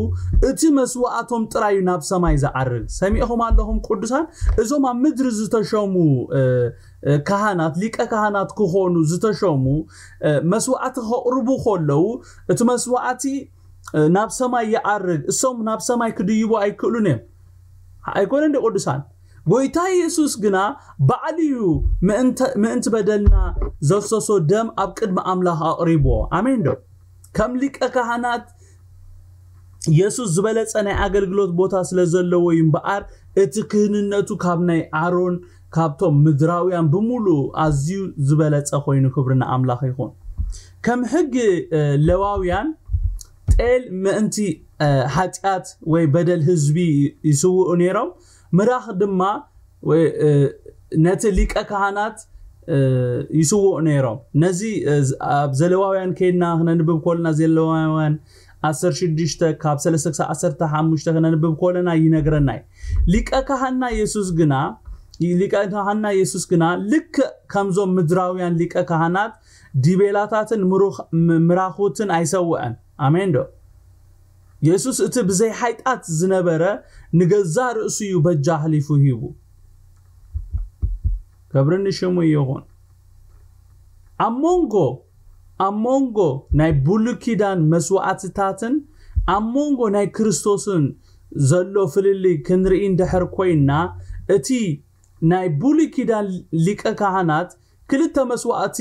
እቲ መስዋዕቶም ጥራይ እዩ ናብ ሰማይ ዝዓርግ። ሰሚዕኹም ኣለኹም ቅዱሳን? እዞም ኣብ ምድሪ ዝተሸሙ ካህናት ሊቀ ካህናት ክኾኑ ዝተሸሙ መስዋዕቲ ከቕርቡ ከለዉ እቲ መስዋዕቲ ናብ ሰማይ ይዓርግ። እሶም ናብ ሰማይ ክድይቡ ኣይክእሉን እዮም። ኣይኮነን ዶ ቅዱሳን? ጎይታ ኢየሱስ ግና ባዕሉ እዩ ምእንቲ በደልና ዘፍሰሶ ደም ኣብ ቅድሚ ኣምላኽ ኣቕሪብዎ። ኣሜን ዶ? ከም ሊቀ ካህናት የሱስ ዝበለጸ ናይ ኣገልግሎት ቦታ ስለ ዘለዎ እዩ እምበኣር እቲ ክህንነቱ ካብ ናይ ኣሮን ካብቶም ምድራውያን ብምሉእ ኣዝዩ ዝበለጸ ኮይኑ ክብሪ ንኣምላኽ ይኹን። ከም ሕጊ ለዋውያን ጤል ምእንቲ ሓጢኣት ወይ በደል ህዝቢ ይስውኡ ነይሮም። ምራኽ ድማ ነቲ ሊቀ ካህናት ይስውኡ ነይሮም። ነዚ ኣብ ዘለዋውያን ከይድና ክነንብብ ከለና ዘለዋውያን ዓሰርተ ሽዱሽተ ካብ ሰለስተ ክሳብ ዓሰርተ ሓሙሽተ ክነንብብ ከለና ይነግረና እዩ። ሊቀ ካህና የሱስ ግና ሊቀ ካህና የሱስ ግና ልክዕ ከምዞም ምድራውያን ሊቀ ካህናት ዲቤላታትን ምራኹትን ኣይሰውዐን። ኣሜን ዶ? የሱስ እቲ ብዘይ ሓጢኣት ዝነበረ ንገዛእ ርእሱ እዩ በጃ ኣሕሊፉ ሂቡ። ክብሪ ንሽሙ ይኹን። ኣብ መንጎ ኣብ መንጎ ናይ ብሉይ ኪዳን መስዋዕትታትን ኣብ መንጎ ናይ ክርስቶስን ዘሎ ፍልልይ ክንርኢ እንድሕር ኮይንና እቲ ናይ ብሉይ ኪዳን ሊቀ ካህናት ክልተ መስዋዕቲ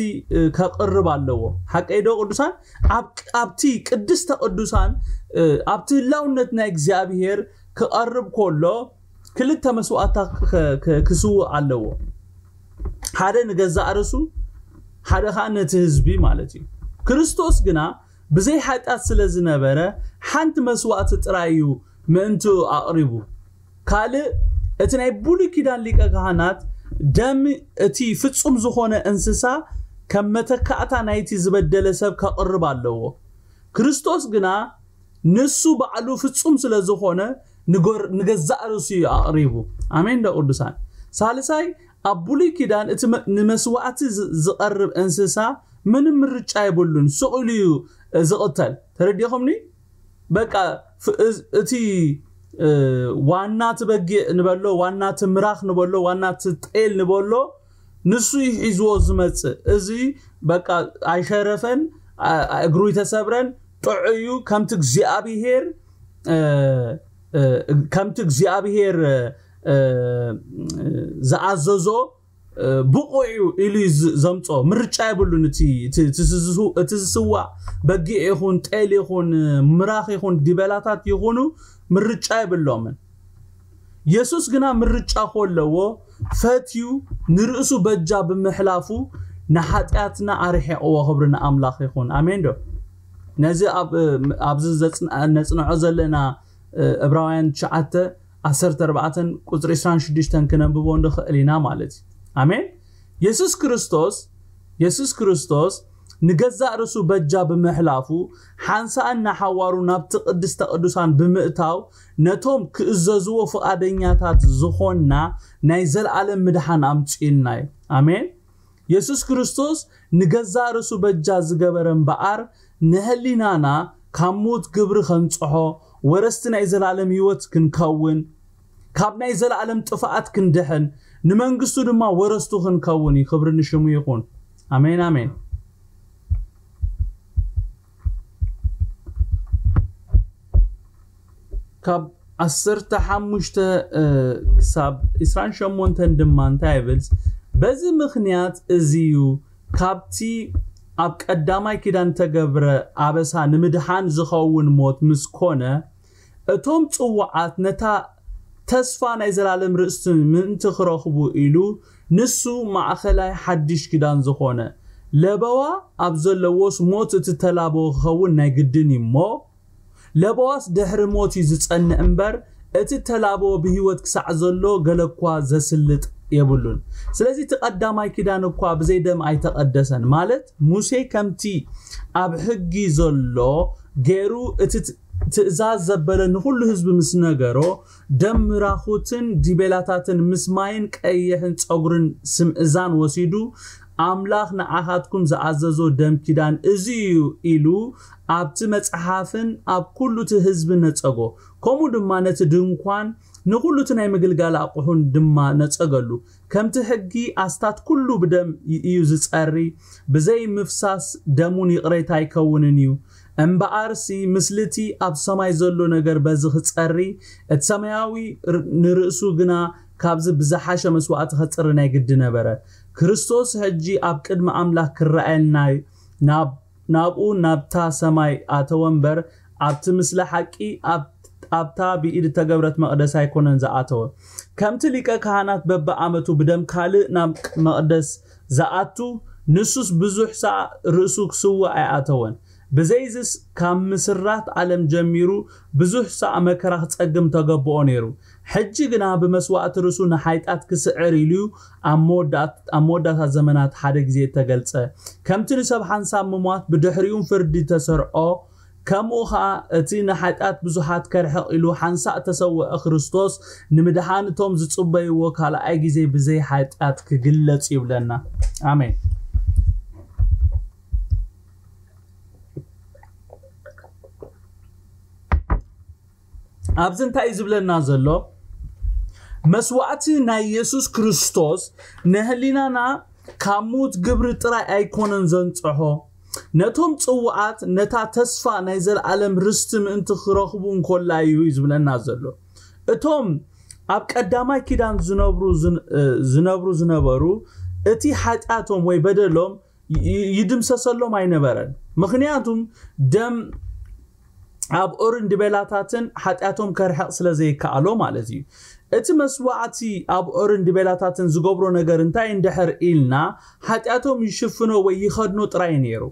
ከቕርብ ኣለዎ። ሓቀይ ዶ ቅዱሳን? ኣብቲ ቅድስተ ቅዱሳን ኣብቲ ህላውነት ናይ እግዚኣብሄር ክቐርብ ከሎ ክልተ መስዋዕታ ክስውእ ኣለዎ። ሓደ ንገዛእ ርእሱ፣ ሓደ ከዓ ነቲ ህዝቢ ማለት እዩ። ክርስቶስ ግና ብዘይ ሓጢኣት ስለ ዝነበረ ሓንቲ መስዋዕቲ ጥራይ እዩ ምእንትኡ ኣቕሪቡ። ካልእ እቲ ናይ ብሉይ ኪዳን ሊቀ ካህናት ደም እቲ ፍጹም ዝኾነ እንስሳ ከም መተካእታ ናይቲ ዝበደለ ሰብ ከቕርብ ኣለዎ። ክርስቶስ ግና ንሱ ባዕሉ ፍጹም ስለ ዝኾነ ንገዛእ ርእሱ እዩ ኣቕሪቡ። ኣሜን ዶ ቅዱሳን? ሳልሳይ ኣብ ብሉይ ኪዳን እቲ ንመስዋዕቲ ዝቐርብ እንስሳ ምንም ምርጫ የብሉን፣ ስቕ ኢሉ እዩ ዝቕተል። ተረዲኹምኒ? በቃ እቲ ዋና እቲ በጊዕ ንበሎ፣ ዋና እቲ ምራኽ ንበሎ፣ ዋና እቲ ጤል ንበሎ፣ ንሱ እዩ ሒዝዎ ዝመጽእ። እዚ በቃ ኣይሸረፈን፣ እግሩ ይተሰብረን፣ ጥዑይ እዩ። ከምቲ እግዚኣብሄር ከምቲ እግዚኣብሄር ዝኣዘዞ ብቑዕ እዩ ኢሉ እዩ ዘምጾ። ምርጫ የብሉን። እቲ ዝስዋእ በጊዕ ይኹን ጤል ይኹን ምራኽ ይኹን ዲበላታት ይኹኑ ምርጫ የብሎምን። የሱስ ግና ምርጫ ከለዎ ፈትዩ ንርእሱ በጃ ብምሕላፉ ንሓጢኣትና ኣርሒቕዎ። ክብሪ ንኣምላኽ ይኹን። ኣሜን ዶ? ነዚ ኣብዚ ነጽንዖ ዘለና እብራውያን ትሽዓተ ዓሰርተ ኣርባዕተ ቁጽሪ ዕስራን ሽዱሽተን ክነንብቦ ንኽእል ኢና ማለት እዩ። ኣሜን። የሱስ ክርስቶስ የሱስ ክርስቶስ ንገዛእ ርእሱ በጃ ብምሕላፉ ሓንሳእን ንሓዋሩ ናብቲ ቅድስተ ቅዱሳን ብምእታው ነቶም ክእዘዝዎ ፍቓደኛታት ዝኾንና ናይ ዘለኣለም ምድሓን ኣምጺኡልና እዩ። ኣሜን። የሱስ ክርስቶስ ንገዛእ ርእሱ በጃ ዝገበረ እምበኣር ንህሊናና ካብ ምዉት ግብሪ ከንጽሖ፣ ወረስቲ ናይ ዘለኣለም ህይወት ክንከውን፣ ካብ ናይ ዘለኣለም ጥፍኣት ክንድሕን፣ ንመንግስቱ ድማ ወረስቱ ክንከውን እዩ። ክብሪ ንሽሙ ይኹን። ኣሜን ኣሜን። ካብ ዓሰርተ ሓሙሽተ ክሳብ ዕስራን ሸሞንተን ድማ እንታይ ይብል? በዚ ምኽንያት እዚ እዩ ካብቲ ኣብ ቀዳማይ ኪዳን ተገብረ ኣበሳ ንምድሓን ዝኸውን ሞት ምስ ኮነ፣ እቶም ጽዋዓት ነታ ተስፋ ናይ ዘላለም ርእስቲ ምእንቲ ክረኽቡ ኢሉ ንሱ ማእኸላይ ሓድሽ ኪዳን ዝኾነ ለበዋ ኣብ ዘለዎስ ሞት እቲ ተላበወ ክኸውን ናይ ግድን እዩ እሞ፣ ለበዋስ ድሕሪ ሞት እዩ ዝጸንዕ እምበር፣ እቲ ተላበወ ብህይወት ክሳዕ ዘሎ ገለ እኳ ዘስልጥ የብሉን። ስለዚ እቲ ቀዳማይ ኪዳን እኳ ብዘይ ደም ኣይተቐደሰን። ማለት ሙሴ ከምቲ ኣብ ሕጊ ዘሎ ገይሩ እቲ ት-፣ ትእዛዝ ዘበለ ንኹሉ ህዝቢ ምስ ነገሮ፣ ደም ምራኹትን ዲቤላታትን ምስ ማይን ቀይሕን ጸጉርን ስምእዛን ወሲዱ፣ ኣምላኽ ንዓኻትኩም ዝኣዘዞ ደም ኪዳን እዚ እዩ ኢሉ ኣብቲ መጽሓፍን ኣብ ኩሉ እቲ ህዝቢ ነጸጎ። ከምኡ ድማ ነቲ ድንኳን ንኹሉ እቲ ናይ ምግልጋል ኣቑሑን ድማ ነጸገሉ። ከምቲ ሕጊ ኣስታት ኩሉ ብደም እዩ ዝጸሪ፣ ብዘይ ምፍሳስ ደሙን ይቕሬታ ኣይከውንን እዩ። እምበኣርሲ ምስልቲ ኣብ ሰማይ ዘሎ ነገር በዚ ክጸሪ፣ እቲ ሰማያዊ ር-፣ ንርእሱ ግና ካብዚ ብዝሓሸ መስዋእቲ ከጽሪ ናይ ግዲ ነበረ። ክርስቶስ ሕጂ ኣብ ቅድሚ ኣምላኽ ክረኣየልና ናብ ናብኡ ናብታ ሰማይ ኣተወ እምበር፣ ኣብቲ ምስለ ሓቂ ኣብ-፣ ኣብታ ብኢድ እተገብረት መቕደስ ኣይኮነን ዝኣተወ። ከምቲ ሊቀ ካህናት በብዓመቱ ብደም ካልእ ናብ መቕደስ ዝኣቱ፣ ንሱስ ብዙሕ ሳዕ ርእሱ ክስውእ ኣይኣተወን። ብዘይዝስ ካብ ምስራት ዓለም ጀሚሩ ብዙሕ ሳዕ መከራ ክጸግም ተገብኦ ነይሩ። ሕጂ ግና ብመስዋእቲ ርእሱ ንሓይጣት ክስዕር ኢሉ እዩ ኣብ መወዳእት-፣ ኣብ መወዳእታ ዘመናት ሓደ ግዜ እተገልጸ። ከምቲ ንሰብ ሓንሳብ ምሟት ብድሕሪኡም ፍርዲ ተሰርዖ፣ ከምኡ ኸኣ እቲ ንሓጢኣት ብዙሓት ከርሕቕ ኢሉ ሓንሳእ እተሰውአ ክርስቶስ ንምድሓን እቶም ዝጽበይዎ ካልኣይ ግዜ ብዘይ ሓጢኣት ክግለጽ ይብለና። ኣሜን። ኣብዚ እንታይ እዩ ዝብለና ዘሎ? መስዋእቲ ናይ የሱስ ክርስቶስ ንህሊናና ካብ ምዉት ግብሪ ጥራይ ኣይኮነን ዘንጽሖ፣ ነቶም ጽዉዓት ነታ ተስፋ ናይ ዘለኣለም ርስቲ ምእንቲ ክረኽቡ እንኮላ እዩ ዝብለና ዘሎ። እቶም ኣብ ቀዳማይ ኪዳን ዝነብሩ ዝን-፣ እ፣ ዝነብሩ ዝነበሩ፣ እቲ ሓጢኣቶም ወይ በደሎም ይ-፣ ይድምሰሰሎም ኣይነበረን። ምኽንያቱም ደም ኣብ ኦርን ድቤላታትን ሓጢኣቶም ከርሕቕ ስለ ዘይከኣሎ ማለት እዩ። እቲ መስዋዕቲ ኣብ ኦርን ድቤላታትን ዝገብሮ ነገር እንታይ እንድሕር ኢልና፣ ሓጢኣቶም ይሽፍኖ ወይ ይኸድኖ ጥራይ ነይሩ።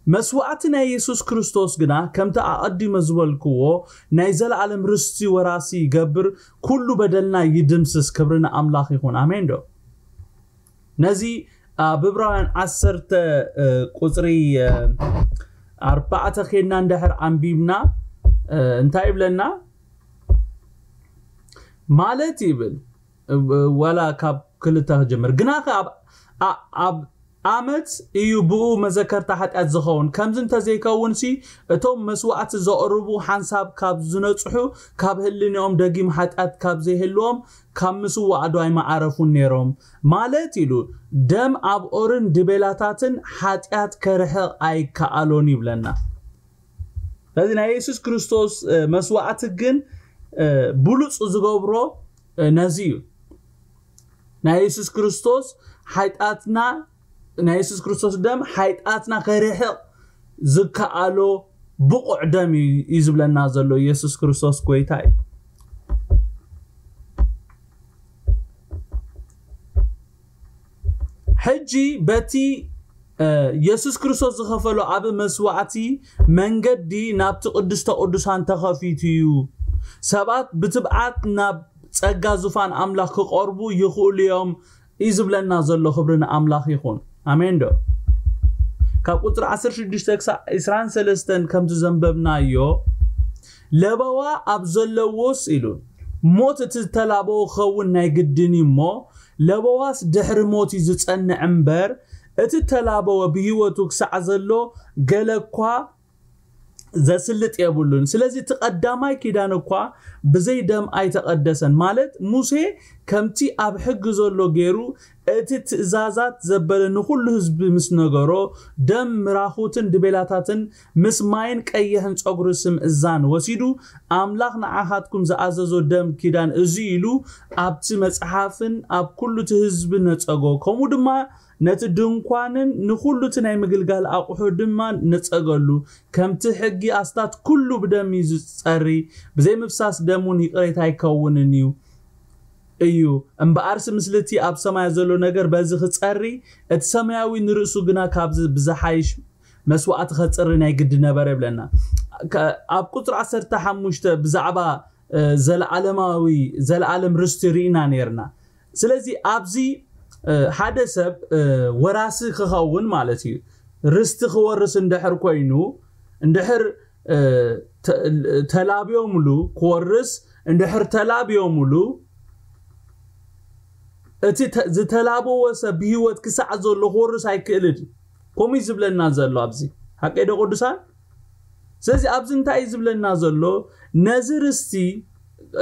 መስዋዕቲ ናይ የሱስ ክርስቶስ ግና፣ ከምቲ ኣቐዲመ ዝበልክዎ፣ ናይ ዘለኣለም ርስቲ ወራሲ ይገብር፣ ኩሉ በደልና ይድምስስ። ክብሪ ንኣምላኽ ይኹን። ኣሜን ዶ? ነዚ ኣብ ዕብራውያን ዓሰርተ፣ እ፣ ቁጽሪ፣ እ፣ ኣርባዕተ ኬድና እንድሕር ኣንቢብና፣ እ፣ እንታይ ይብለና? ማለት ይብል፣ እ፣ ዋላ ካብ ክልተ ክጅምር። ግናኸ ኣብ፣ ኣ-፣ ኣብ ኣመት እዩ ብኡ መዘከርታ ሓጢኣት ዝኸውን። ከምዚ እንተዘይከውንሲ፣ እቶም መስዋእቲ ዘቕርቡ ሓንሳብ ካብ ዝነጽሑ፣ ካብ ህልንኦም ደጊም ሓጢኣት ካብ ዘይህልዎም፣ ካብ ምስዋዕ ዶ ኣይመዓረፉን ነይሮም? ማለት ኢሉ፣ ደም ኣብ ኦርን ድቤላታትን ሓጢኣት ከርሕቕ ኣይከኣሎን ይብለና። ስለዚ ናይ የሱስ ክርስቶስ፣ እ፣ መስዋዕቲ ግን፣ እ፣ ብሉጽ ዝገብሮ፣ እ፣ ነዚ እዩ። ናይ የሱስ ክርስቶስ ሓጢኣትና፣ ናይ የሱስ ክርስቶስ ደም ሓጢኣትና ከርሕቕ ዝከኣሎ ብቑዕ ደም እዩ፣ እዩ ዝብለና ዘሎ። የሱስ ክርስቶስ ጎይታ እዩ። ሕጂ በቲ፣ እ፣ የሱስ ክርስቶስ ዝኸፈሎ ዓቢ መስዋዕቲ መንገዲ ናብቲ ቅድስተ ቅዱሳን ተኸፊቱ እዩ። ሰባት ብትብዓት ናብ ጸጋ ዙፋን ኣምላኽ ክቐርቡ ይኽእሉ እዮም እዩ ዝብለና ዘሎ። ክብሪ ንኣምላኽ ይኹን። ኣሜን ዶ? ካብ ቁፅሪ ዓሰርተ ሽዱሽተ ክሳብ ዕስራን ሰለስተን ከምቲ ዘንበብናዮ፣ ለበዋ ኣብ ዘለዎስ ኢሉ፣ ሞት እቲ ዝተላበዎ ክኸውን ናይ ግድን እዩ እሞ፣ ለበዋስ ድሕሪ ሞት እዩ ዝጸንዕ እምበር፣ እቲ ተላበወ ብህይወቱ ክሳዕ ዘሎ ገለ እኳ ዘስልጥ የብሉን። ስለዚ እቲ ቀዳማይ ኪዳን እኳ ብዘይ ደም ኣይተቐደሰን። ማለት ሙሴ ከምቲ ኣብ ሕጊ ዘሎ ገይሩ እቲ ትእዛዛት ዘበለ ንኹሉ ህዝቢ ምስ ነገሮ፣ ደም ምራኹትን ድቤላታትን ምስ ማይን ቀይሕን ጸጉሪ ስምእዛን ወሲዱ፣ ኣምላኽ ንዓኻትኩም ዝኣዘዞ ደም ኪዳን እዚ ኢሉ ኣብቲ መጽሓፍን ኣብ ኩሉ እቲ ህዝቢ ነጸጎ። ከምኡ ድማ ነቲ ድንኳንን ንኹሉ እቲ ናይ ምግልጋል ኣቑሑ ድማ ነጸገሉ። ከምቲ ሕጊ ኣስታት ኩሉ ብደም እዩ ዝጸሪ፣ ብዘይ ምፍሳስ ደም እውን ይቕሬታ ኣይከውንን እዩ እዩ። እምበኣርሲ ምስልቲ ኣብ ሰማይ ዘሎ ነገር በዚ ክጸሪ፣ እቲ ሰማያዊ ንርእሱ ግና ካብዚ ብዝሓይሽ መስዋዕቲ ከጽሪ ናይ ግዲ ነበረ ይብለና። ከ- ኣብ ቁጽሪ ዓሰርተ ሓሙሽተ ብዛዕባ እ፣ ዘለዓለማዊ ዘለዓለም ርስቲ ርኢና ነርና። ስለዚ ኣብዚ እ፣ ሓደ ሰብ እ፣ ወራሲ ክኸውን ማለት እዩ። ርስቲ ክወርስ እንድሕር ኮይኑ፣ እንድሕር እ፣ ተ- ተላብዮምሉ ክወርስ፣ እንድሕር ተላብዮምሉ፣ እቲ ተ- ዝተላበወ ሰብ ብህይወት ክሳዕ ዘሎ ክወርስ ኣይክእልን። ከምኡ እዩ ዝብለና ዘሎ ኣብዚ። ሓቀይ ዶ ቅዱሳን? ስለዚ ኣብዚ እንታይ እዩ ዝብለና ዘሎ? ነዚ ርስቲ፣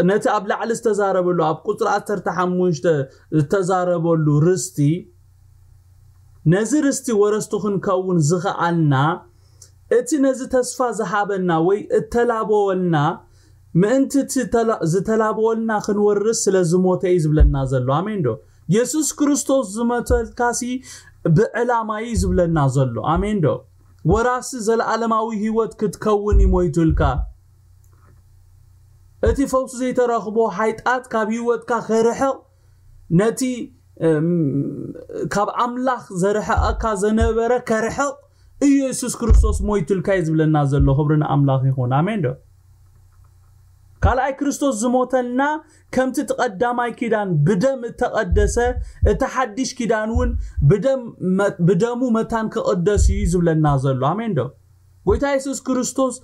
ነቲ ኣብ ላዕሊ ዝተዛረበሉ፣ ኣብ ቁፅሪ ዓሰርተ ሓሙሽተ ዝተዛረበሉ ርስቲ፣ ነዚ ርስቲ ወረስቱ ክንከውን ዝኸኣልና፣ እቲ ነዚ ተስፋ ዝሃበና ወይ እተላበወልና፣ ምእንቲ እቲ ተላ- ዝተላበወልና ክንወርስ ስለ ዝሞተ እዩ ዝብለና ዘሎ። ኣሜን ዶ? የሱስ ክርስቶስ ዝመተልካሲ ብዕላማ እዩ ዝብለና ዘሎ። ኣሜን ዶ? ወራሲ ዘለኣለማዊ ህይወት ክትከውን እዩ ሞይቱልካ። እቲ ፈውሲ ዘይተረኽቦ ሓይጣት ካብ ህይወትካ ከርሕቕ፣ ነቲ እም፣ ካብ ኣምላኽ ዘርሕቐካ ዘነበረ ከርሕቕ እዩ የሱስ ክርስቶስ ሞይቱልካ እዩ ዝብለና ዘሎ። ክብሪ ንኣምላኽ ይኹን። ኣሜን ዶ? ካልኣይ ክርስቶስ ዝሞተልና ከምቲ እቲ ቀዳማይ ኪዳን ብደም እተቐደሰ፣ እቲ ሓድሽ ኪዳን እውን ብደም መ- ብደሙ መታን ክቕደስ እዩ ዝብለና ዘሎ። ኣሜን ዶ? ጎይታ የሱስ ክርስቶስ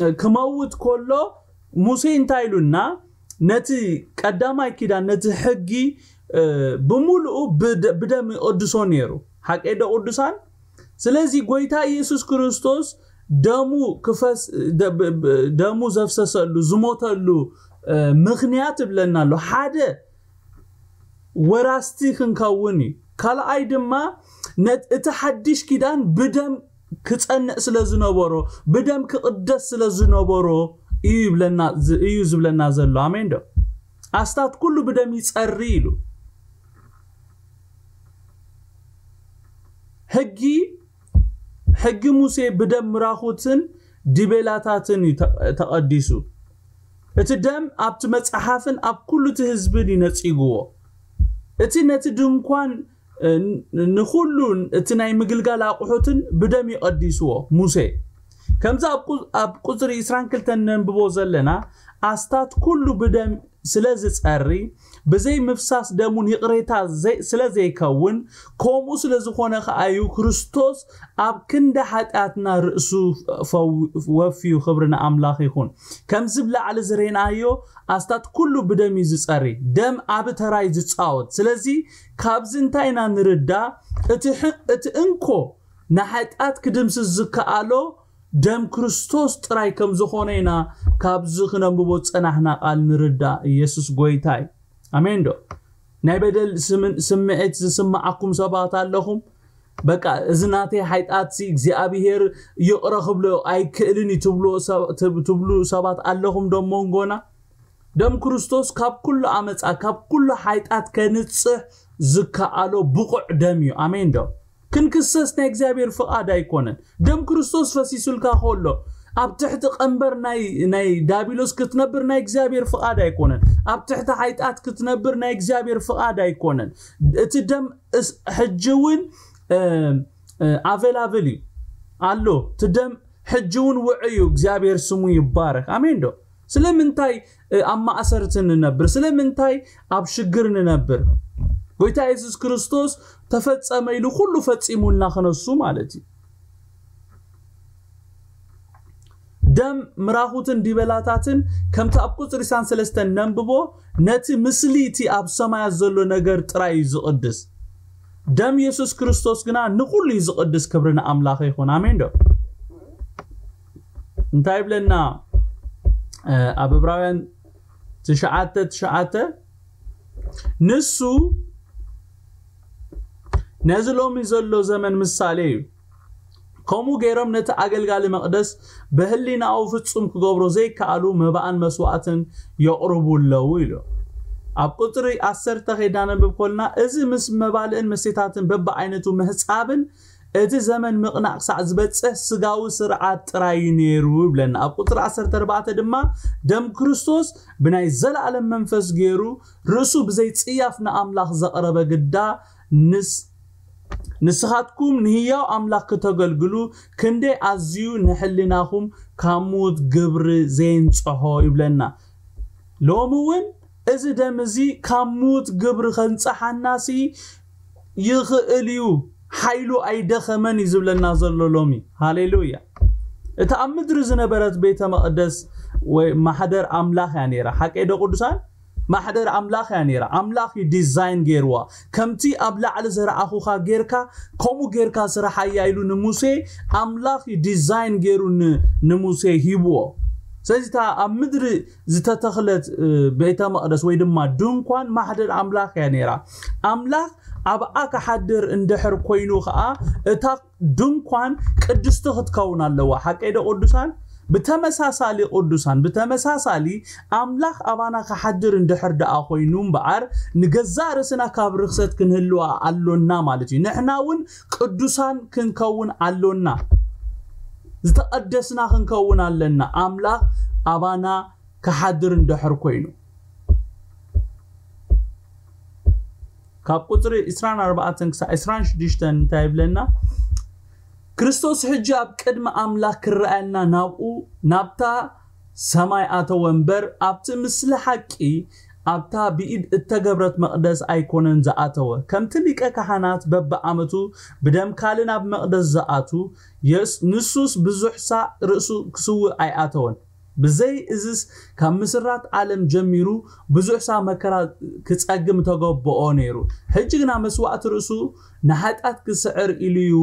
እ፣ ክመውት ከሎ ሙሴ እንታይ ኢሉና? ነቲ ቀዳማይ ኪዳን፣ ነቲ ሕጊ እ፣ ብምሉኡ ብደ- ብደም ይቕድሶ ነይሩ። ሓቀይ ዶ ቅዱሳን? ስለዚ ጎይታ ኢየሱስ ክርስቶስ ደሙ ክፈስ ደ- ብ- ብ- ደሙ ዘፍሰሰሉ ዝሞተሉ እ፣ ምኽንያት እብለና ኣሎ። ሓደ ወራስቲ ክንከውን እዩ። ካልኣይ ድማ ነት- እቲ ሓድሽ ኪዳን ብደም ክጸንዕ ስለ ዝነበሮ፣ ብደም ክቕደስ ስለ ዝነበሮ እዩ ይብለና ዝ- እዩ ዝብለና ዘሎ። ኣሜን ዶ? ኣስታት ኩሉ ብደም ይጸሪ ኢሉ። ሕጊ ሕጊ ሙሴ ብደም ምራኹትን ዲቤላታትን እዩ ተ- ተቐዲሱ። እቲ ደም ኣብቲ መጽሓፍን ኣብ ኩሉ እቲ ህዝብን እዩ ነጺግዎ። እቲ ነቲ ድንኳን እ፣ ን- ንኹሉ እቲ ናይ ምግልጋል ኣቑሑትን ብደም ይቐዲስዎ ሙሴ። ከምዚ ኣብ ቁ- ኣብ ቁፅሪ ዕስራን ክልተን ነንብቦ ዘለና ኣስታት ኩሉ ብደም ስለ ዝፀሪ ብዘይ ምፍሳስ ደሙን ይቕሬታ ዘይ- ስለ ዘይከውን ከምኡ ስለ ዝኾነ ከኣዩ ክርስቶስ ኣብ ክንዲ ሓጢኣትና ርእሱ ፈው- ወፍዩ። ክብሪ ንኣምላኽ ይኹን። ከምዚ ብላዕሊ ዝሬናዮ ኣስታት ኩሉ ብደም እዩ ዝፀሪ። ደም ኣብ ተራይ ዝፃወት። ስለዚ ካብዚ እንታይ ኢና ንርዳእ? እቲ ሕ- እቲ እንኮ ንሓጢኣት ክድምስስ ዝከኣሎ ደም ክርስቶስ ጥራይ ከም ዝኾነ ኢና ካብዚ ክነንብቦ ዝጸናሕና ቃል ንርዳእ። ኢየሱስ ጎይታ እዩ። ኣሜን ዶ? ናይ በደል ስምን- ስምዒት ዝስምዓኩም ሰባት ኣለኹም። በቃ እዚ ናተይ ሓጢኣትሲ እግዚኣብሄር ይቕረ ክብሎ ኣይክእልን እዩ ትብሉ ሰብ- ትብ- ትብሉ ሰባት ኣለኹም ዶ መንጎና? ደም ክርስቶስ ካብ ኩሉ ኣመፃ ካብ ኩሉ ሓጢኣት ከንፅህ ዝከኣሎ ብቑዕ ደም እዩ። ኣሜን ዶ? ክንክሰስ ናይ እግዚኣብሔር ፍቓድ ኣይኮነን። ደም ክርስቶስ ፈሲሱልካ ከሎ ኣብ ትሕቲ ቀንበር ናይ ናይ ዳቢሎስ ክትነብር ናይ እግዚኣብሔር ፍቓድ ኣይኮነን። ኣብ ትሕቲ ሓይጣት ክትነብር ናይ እግዚኣብሔር ፍቓድ ኣይኮነን። እቲ ደም እስ- ሕጂ እውን እ፣ እ፣ ኣቬላብል እዩ ኣሎ። እቲ ደም ሕጂ እውን ውዑይ እዩ። እግዚኣብሔር ስሙ ይባረክ። ኣሜን ዶ? ስለምንታይ እ፣ ኣብ ማእሰርቲ ንነብር? ስለምንታይ ኣብ ሽግር ንነብር? ጎይታ የሱስ ክርስቶስ ተፈጸመ ኢሉ ኩሉ ፈጺሙልና ክነሱ ማለት እዩ። ደም ምራኹትን ዲበላታትን ከምቲ ኣብ ቁፅሪ ሳን ሰለስተን ነንብቦ ነቲ ምስሊ እቲ ኣብ ሰማያት ዘሎ ነገር ጥራይ እዩ ዝቕድስ። ደም የሱስ ክርስቶስ ግና ንኹሉ እዩ ዝቕድስ። ክብሪ ንኣምላኽ ይኹን። ኣሜን ዶ? እንታይ ይብለና ኣብ ዕብራውያን ትሽዓተ ትሽዓተ? ንሱ ነዚ ሎሚ ዘሎ ዘመን ምሳሌ እዩ። ከምኡ ገይሮም ነቲ ኣገልጋሊ መቕደስ ብህሊናኡ ፍጹም ክገብሮ ዘይከኣሉ መባእን መስዋእትን የቕርቡ ኣለዉ ኢሉ። ኣብ ቁፅሪ ዓሰርተ ከይዳነብብ ኮልና እዚ ምስ መባልእን መሴታትን በብዓይነቱ ምሕፃብን እቲ ዘመን ምቕናዕ ክሳዕ ዝበፅሕ ስጋዊ ስርዓት ጥራይ እዩ ነይሩ ይብለና። ኣብ ቁፅሪ ዓሰርተ ኣርባዕተ ድማ ደም ክርስቶስ ብናይ ዘለኣለም መንፈስ ገይሩ ርእሱ ብዘይ ጽያፍ ንኣምላኽ ዘቕረበ ግዳ ንስ ንስኻትኩም ንህያው ኣምላኽ ክተገልግሉ ክንደይ ኣዝዩ ንሕሊናኹም ካብ ምዉት ግብሪ ዘየንጽሖ ይብለና። ሎሚ እውን እዚ ደም እዚ ካብ ምዉት ግብሪ ከንጽሓናሲ ይኽእል እዩ፣ ሓይሉ ኣይደኸመን እዩ ዝብለና ዘሎ ሎሚ። ሃሌሉያ። እታ ኣብ ምድሪ ዝነበረት ቤተ መቕደስ ወይ ማሕደር ኣምላኽ እያ ነይራ። ሓቀይ ዶ ቅዱሳን? ማሕደር ኣምላኽ እያ ነይራ። ኣምላኽ እዩ ዲዛይን ገይርዋ። ከምቲ ኣብ ላዕሊ ዘርኣኹኻ ጌርካ ከምኡ ጌርካ ስራሓያ ኢሉ ንሙሴ ኣምላኽ እዩ ዲዛይን ገይሩ ንሙሴ ሂብዎ። ስለዚ እታ ኣብ ምድሪ ዝተተኽለት ቤተ መቕደስ ወይ ድማ ድንኳን ማሕደር ኣምላኽ እያ ነይራ። ኣምላኽ ኣብኣ ክሓድር እንድሕር ኮይኑ ኸዓ እታ ድንኳን ቅድስቲ ክትከውን ኣለዋ። ሓቀይ ዶ ቅዱሳን? ብተመሳሳሊ ቅዱሳን ብተመሳሳሊ ኣምላኽ ኣባና ክሓድር እንድሕር ደኣ ኮይኑ እምበኣር ንገዛእ ርእስና ካብ ርኽሰት ክንህልዋ ኣሎና ማለት እዩ። ንሕና እውን ቅዱሳን ክንከውን ኣሎና። ዝተቐደስና ክንከውን ኣለና። ኣምላኽ ኣባና ክሓድር እንድሕር ኮይኑ ካብ ቁፅሪ ዕስራን ኣርባዕተን ክሳብ ዕስራን ሽዱሽተን እንታይ ይብለና? ክርስቶስ ሕጂ ኣብ ቅድሚ ኣምላኽ ክረኣየልና ናብኡ ናብታ ሰማይ ኣተወ እምበር ኣብቲ ምስሊ ሓቂ ኣብታ ብኢድ እተገብረት መቕደስ ኣይኮነን ዝኣተወ። ከምቲ ሊቀ ካህናት በብዓመቱ ብደም ካልእ ናብ መቕደስ ዝኣቱ ንሱስ ብዙሕ ሳዕ ርእሱ ክስውእ ኣይኣተወን። ብዘይ እዝስ ካብ ምስራት ዓለም ጀሚሩ ብዙሕ ሳዕ መከራ ክጸግም ተገብኦ ነይሩ። ሕጂ ግና መስዋእቲ ርእሱ ንሓጢኣት ክስዕር ኢሉ እዩ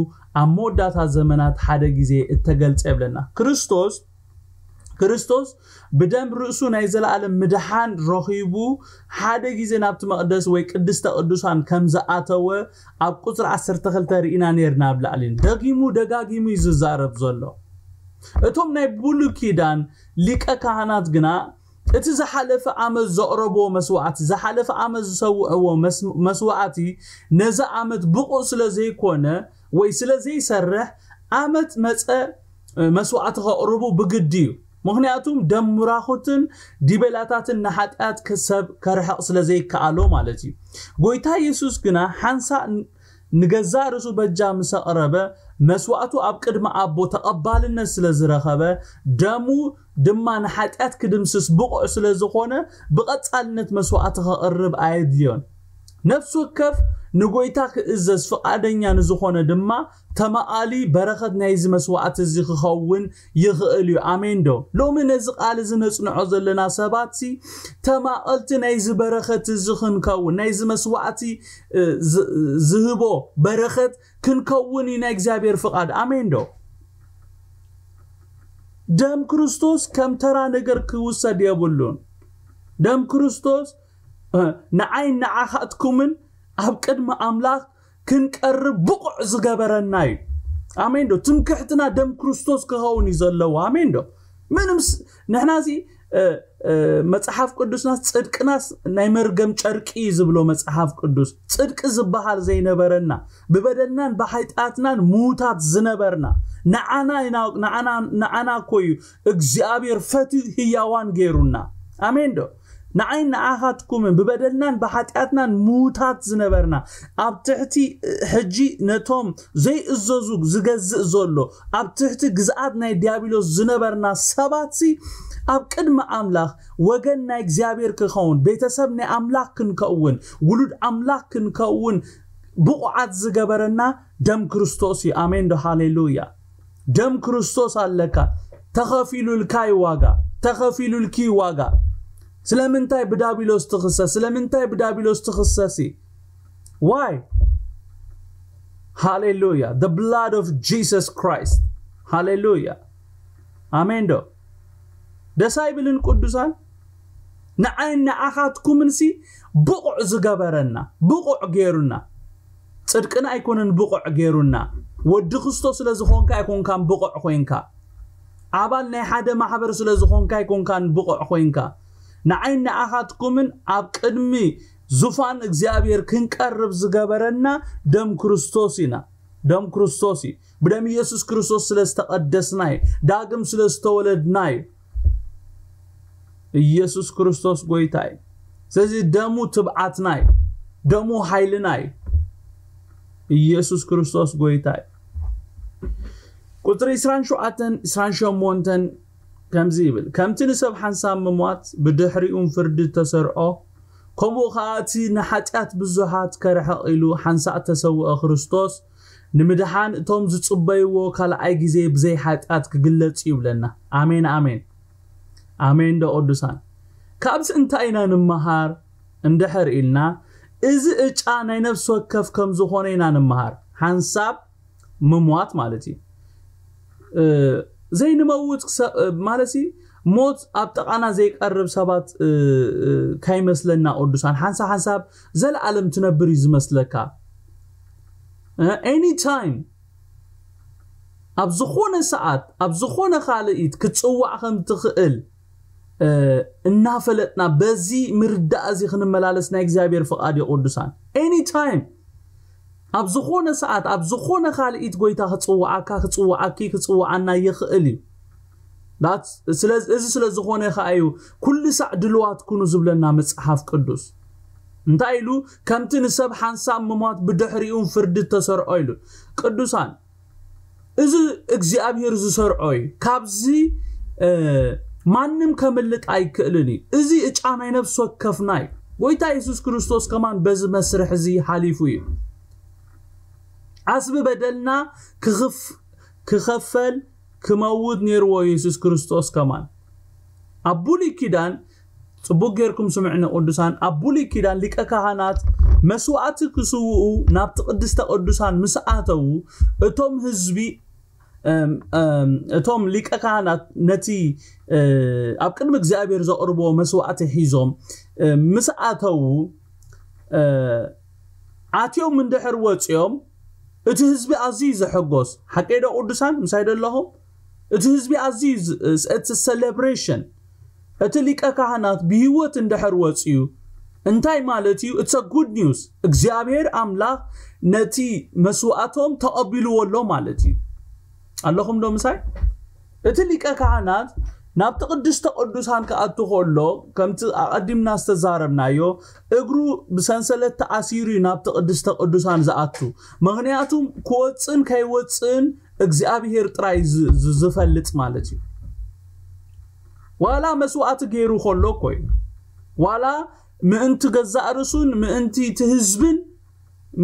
ኣብ መወዳእታ ዘመናት ሓደ ግዜ እተገልጸ ይብለና። ክርስቶስ ክርስቶስ ብደም ርእሱ ናይ ዘለኣለም ምድሓን ረኺቡ ሓደ ግዜ ናብቲ መቕደስ ወይ ቅድስተ ቅዱሳን ከም ዝኣተወ ኣብ ቁፅሪ ዓሰርተ ክልተ ርኢና ነርና። ኣብ ላዕሊ ደጊሙ ደጋጊሙ እዩ ዝዛረብ ዘሎ። እቶም ናይ ብሉይ ኪዳን ሊቀ ካህናት ግና እቲ ዝሓለፈ ዓመት ዘቕረብዎ መስዋዕቲ ዝሓለፈ ዓመት ዝሰውዕዎ መስዋዕቲ ነዚ ዓመት ብቑዕ ስለ ዘይኮነ ወይ ስለ ዘይሰርሕ ዓመት መፀ መስዋዕቲ ከቕርቡ ብግዲ እዩ። ምክንያቱም ደም ምራኹትን ዲበላታትን ንሓጢኣት ሰብ ከርሕቕ ስለ ዘይከኣሎ ማለት እዩ። ጎይታ የሱስ ግና ሓንሳእ ንገዛእ ርእሱ በጃ ምስ ኣቕረበ መስዋዕቱ ኣብ ቅድሚ ኣቦ ተቐባልነት ስለ ዝረኸበ ደሙ ድማ ንሓጢኣት ክድምስስ ብቑዕ ስለ ዝኾነ ብቐጻልነት መስዋዕቲ ከቕርብ ኣየድልዮን። ነፍሲ ወከፍ ንጎይታ ክእዘዝ ፍቓደኛ ንዝኾነ ድማ ተማቓሊ በረኸት ናይዚ መስዋዕቲ እዚ ክኸውን ይኽእል እዩ። ኣሜን ዶ? ሎሚ ነዚ ቃል እዚ ነጽንዖ ዘለና ሰባት ሲ ተማቐልቲ ናይዚ በረኸት እዚ ክንከውን ናይዚ መስዋዕቲ ዝህቦ በረኸት ክንከውን እዩ ናይ እግዚኣብሔር ፍቓድ። ኣሜን ዶ? ደም ክርስቶስ ከም ተራ ነገር ክውሰድ የብሉን። ደም ክርስቶስ ንዓይ ንዓኻትኩምን ኣብ ቅድሚ ኣምላኽ ክንቀርብ ብቑዕ ዝገበረና እዩ። ኣሜን ዶ? ትምክሕትና ደም ክርስቶስ ክኸውን እዩ ዘለዎ። ኣሜን ዶ? ምንም ንሕና እዚ መጽሓፍ ቅዱስናስ ጽድቅናስ ናይ መርገም ጨርቂ እዩ ዝብሎ መጽሓፍ ቅዱስ። ጽድቂ ዝበሃል ዘይነበረና ብበደልናን ብሓጢኣትናን ምዉታት ዝነበርና ንዓና ንዓና እኮ እዩ እግዚኣብሔር ፈትዩ ህያዋን ገይሩና። ኣሜን ዶ? ንዓይ ንዓኻትኩምን ብበደልናን ብሓጢኣትናን ምዉታት ዝነበርና ኣብ ትሕቲ ሕጂ ነቶም ዘይእዘዙ ዝገዝእ ዘሎ ኣብ ትሕቲ ግዝኣት ናይ ዲያብሎስ ዝነበርና ሰባት ሲ ኣብ ቅድሚ ኣምላኽ ወገን ናይ እግዚኣብሔር ክኸውን ቤተሰብ ናይ ኣምላኽ ክንከውን ውሉድ ኣምላኽ ክንከውን ብቑዓት ዝገበረና ደም ክርስቶስ እዩ። ኣሜን ዶ? ሃሌሉያ። ደም ክርስቶስ ኣለካ። ተኸፊሉልካ እዩ ዋጋ፣ ተኸፊሉልኪ እዩ ዋጋ። ስለምንታይ ብዳቢሎስ ትኽሰስ? ስለምንታይ ብዳቢሎስ ትኽሰሲ? Why? ሃሌሉያ። The blood of Jesus Christ. ሃሌሉያ። ኣሜን ዶ? ደስ ኣይብልን ቅዱሳን? ንዓይን ንዓኻትኩምን ሲ ብቑዕ ዝገበረና፣ ብቑዕ ገይሩና። ጽድቅና ኣይኮነን ብቑዕ ገይሩና። ወዲ ክርስቶስ ስለ ዝኾንካ ኣይኮንካን ብቑዕ ኮይንካ። ኣባል ናይ ሓደ ማሕበር ስለ ዝኾንካ ኣይኮንካን ብቑዕ ኮይንካ። ንዓይን ንዓኻትኩምን ኣብ ቅድሚ ዙፋን እግዚኣብሔር ክንቀርብ ዝገበረና ደም ክርስቶስ ኢና። ደም ክርስቶስ እዩ። ብደም ኢየሱስ ክርስቶስ ስለ ዝተቐደስና እዩ። ዳግም ስለ ዝተወለድና እዩ። ኢየሱስ ክርስቶስ ጎይታ እዩ። ስለዚ ደሙ ትብዓትና እዩ። ደሙ ሓይልና እዩ። ኢየሱስ ክርስቶስ ጎይታ እዩ። ቁጽሪ ዕስራን ሸውዓተን፣ ዕስራን ሸሞንተን ከምዚ ይብል፣ ከምቲ ንሰብ ሓንሳብ ምሟት ብድሕሪኡን ፍርዲ ተሰርዖ፣ ከምኡ ኸኣ እቲ ንሓጢኣት ብዙሓት ከርሕቕ ኢሉ ሓንሳእ ተሰውአ ክርስቶስ፣ ንምድሓን እቶም ዝጽበይዎ ካልኣይ ግዜ ብዘይ ሓጢኣት ክግለጽ እዩ ይብለና። ኣሜን፣ ኣሜን። ኣሜን ዶ ቅዱሳን? ካብዚ እንታይ ኢና ንምሃር? እንድሕር ኢልና፣ እዚ እጫ ናይ ነፍሲ ወከፍ ከም ዝኾነ ኢና ንምሃር። ሓንሳብ ምሟት ማለት እዩ። እ፣ ዘይንመውት ክሰ-፣ እ፣ ማለት እዩ፣ ሞት ኣብ ጥቓና ዘይቀርብ ሰባት፣ እ፣ እ፣ ካይመስለና ቅዱሳን። ሓንሳብ ሓንሳብ ዘለኣለም ትነብር እዩ ዝመስለካ። እ፣ ኤኒ ታይም፣ ኣብ ዝኾነ ሰዓት፣ ኣብ ዝኾነ ካልኢት ክትጽዋዕ ከም ትኽእል፣ እ፣ እናፈለጥና፣ በዚ ምርዳእ እዚ ክንመላለስ ናይ እግዚኣብሔር ፍቓድ እዩ ቅዱሳን። ኤኒ ታይም፣ ኣብ ዝኾነ ሰዓት፣ ኣብ ዝኾነ ካልኢት ጎይታ ክጽውዓካ፣ ክጽውዓኪ፣ ክጽውዓና ይኽእል እዩ። That's-፣ ስለ-፣ እዚ ስለ ዝኾነ ኸዓ እዩ፣ "ኩሉ ሳዕ ድልዋት ኩኑ" ዝብለና መጽሓፍ ቅዱስ። እንታይ ኢሉ? "ከምቲ ንሰብ ሓንሳብ ምሟት ብድሕሪኡን ፍርዲ ተሰርዖ" ኢሉ። ቅዱሳን፣ እዚ እግዚኣብሔር ዝሰርዖ እዩ። ካብዚ፣ እ፣ ማንም ከምልጥ ኣይክእልን እዩ። እዚ እጫ ናይ ነፍሲ ወከፍና እዩ። ጎይታ የሱስ ክርስቶስ ከማን በዚ መስርሕ እዚ ሓሊፉ እዩ። ዓስቢ በደልና ክኽፍ-፣ ክኸፈል ክመውት ነይርዎ የሱስ ክርስቶስ ከማን። ኣብ ብሉይ ኪዳን፣ ጽቡቕ ጌርኩም ስምዕኒ ቅዱሳን፣ ኣብ ብሉይ ኪዳን ሊቀ ካህናት መስዋዕቲ ክስውኡ ናብቲ ቅድስተ ቅዱሳን ምስ ኣተዉ፣ እቶም ህዝቢ፣ እም፣ እም፣ እቶም ሊቀ ካህናት ነቲ፣ እ፣ ኣብ ቅድሚ እግዚኣብሔር ዘቕርብዎ መስዋዕቲ ሒዞም፣ እ፣ ምስ ኣተዉ፣ እ፣ ኣትዮም እንድሕር ወጺኦም፣ እቲ ህዝቢ ኣዝዩ ዘሐጎስ። ሓቀይ ዶ ቅዱሳን? ምሳይ ዶ ኣለኹም? እቲ ህዝቢ ኣዝዩ ዝ-፣ it's a celebration። እቲ ሊቀ ካህናት ብህይወት እንድሕር ወጺኡ፣ እንታይ ማለት እዩ? It's a good news። እግዚኣብሔር ኣምላኽ ነቲ መስዋዕቶም ተቐቢልዎ ኣሎ ማለት እዩ። ኣለኹም ዶ ምሳይ? እቲ ሊቀ ካህናት ናብቲ ቅድስተ ቅዱሳን ክኣቱ ከሎ፣ ከምቲ ኣቐዲምና ዝተዛረብናዮ፣ እግሩ ብሰንሰለት ተኣሲሩ እዩ ናብቲ ቅድስተ ቅዱሳን ዝኣቱ። ምኽንያቱም ክወጽእን ከይወጽእን እግዚኣብሔር ጥራይ ዝ-፣ ዝ-፣ ዝፈልጥ ማለት እዩ። ዋላ መስዋዕቲ ገይሩ ከሎ እኮ እዩ። ዋላ ምእንቲ ገዛእ ርእሱን ምእንቲ እቲ ህዝብን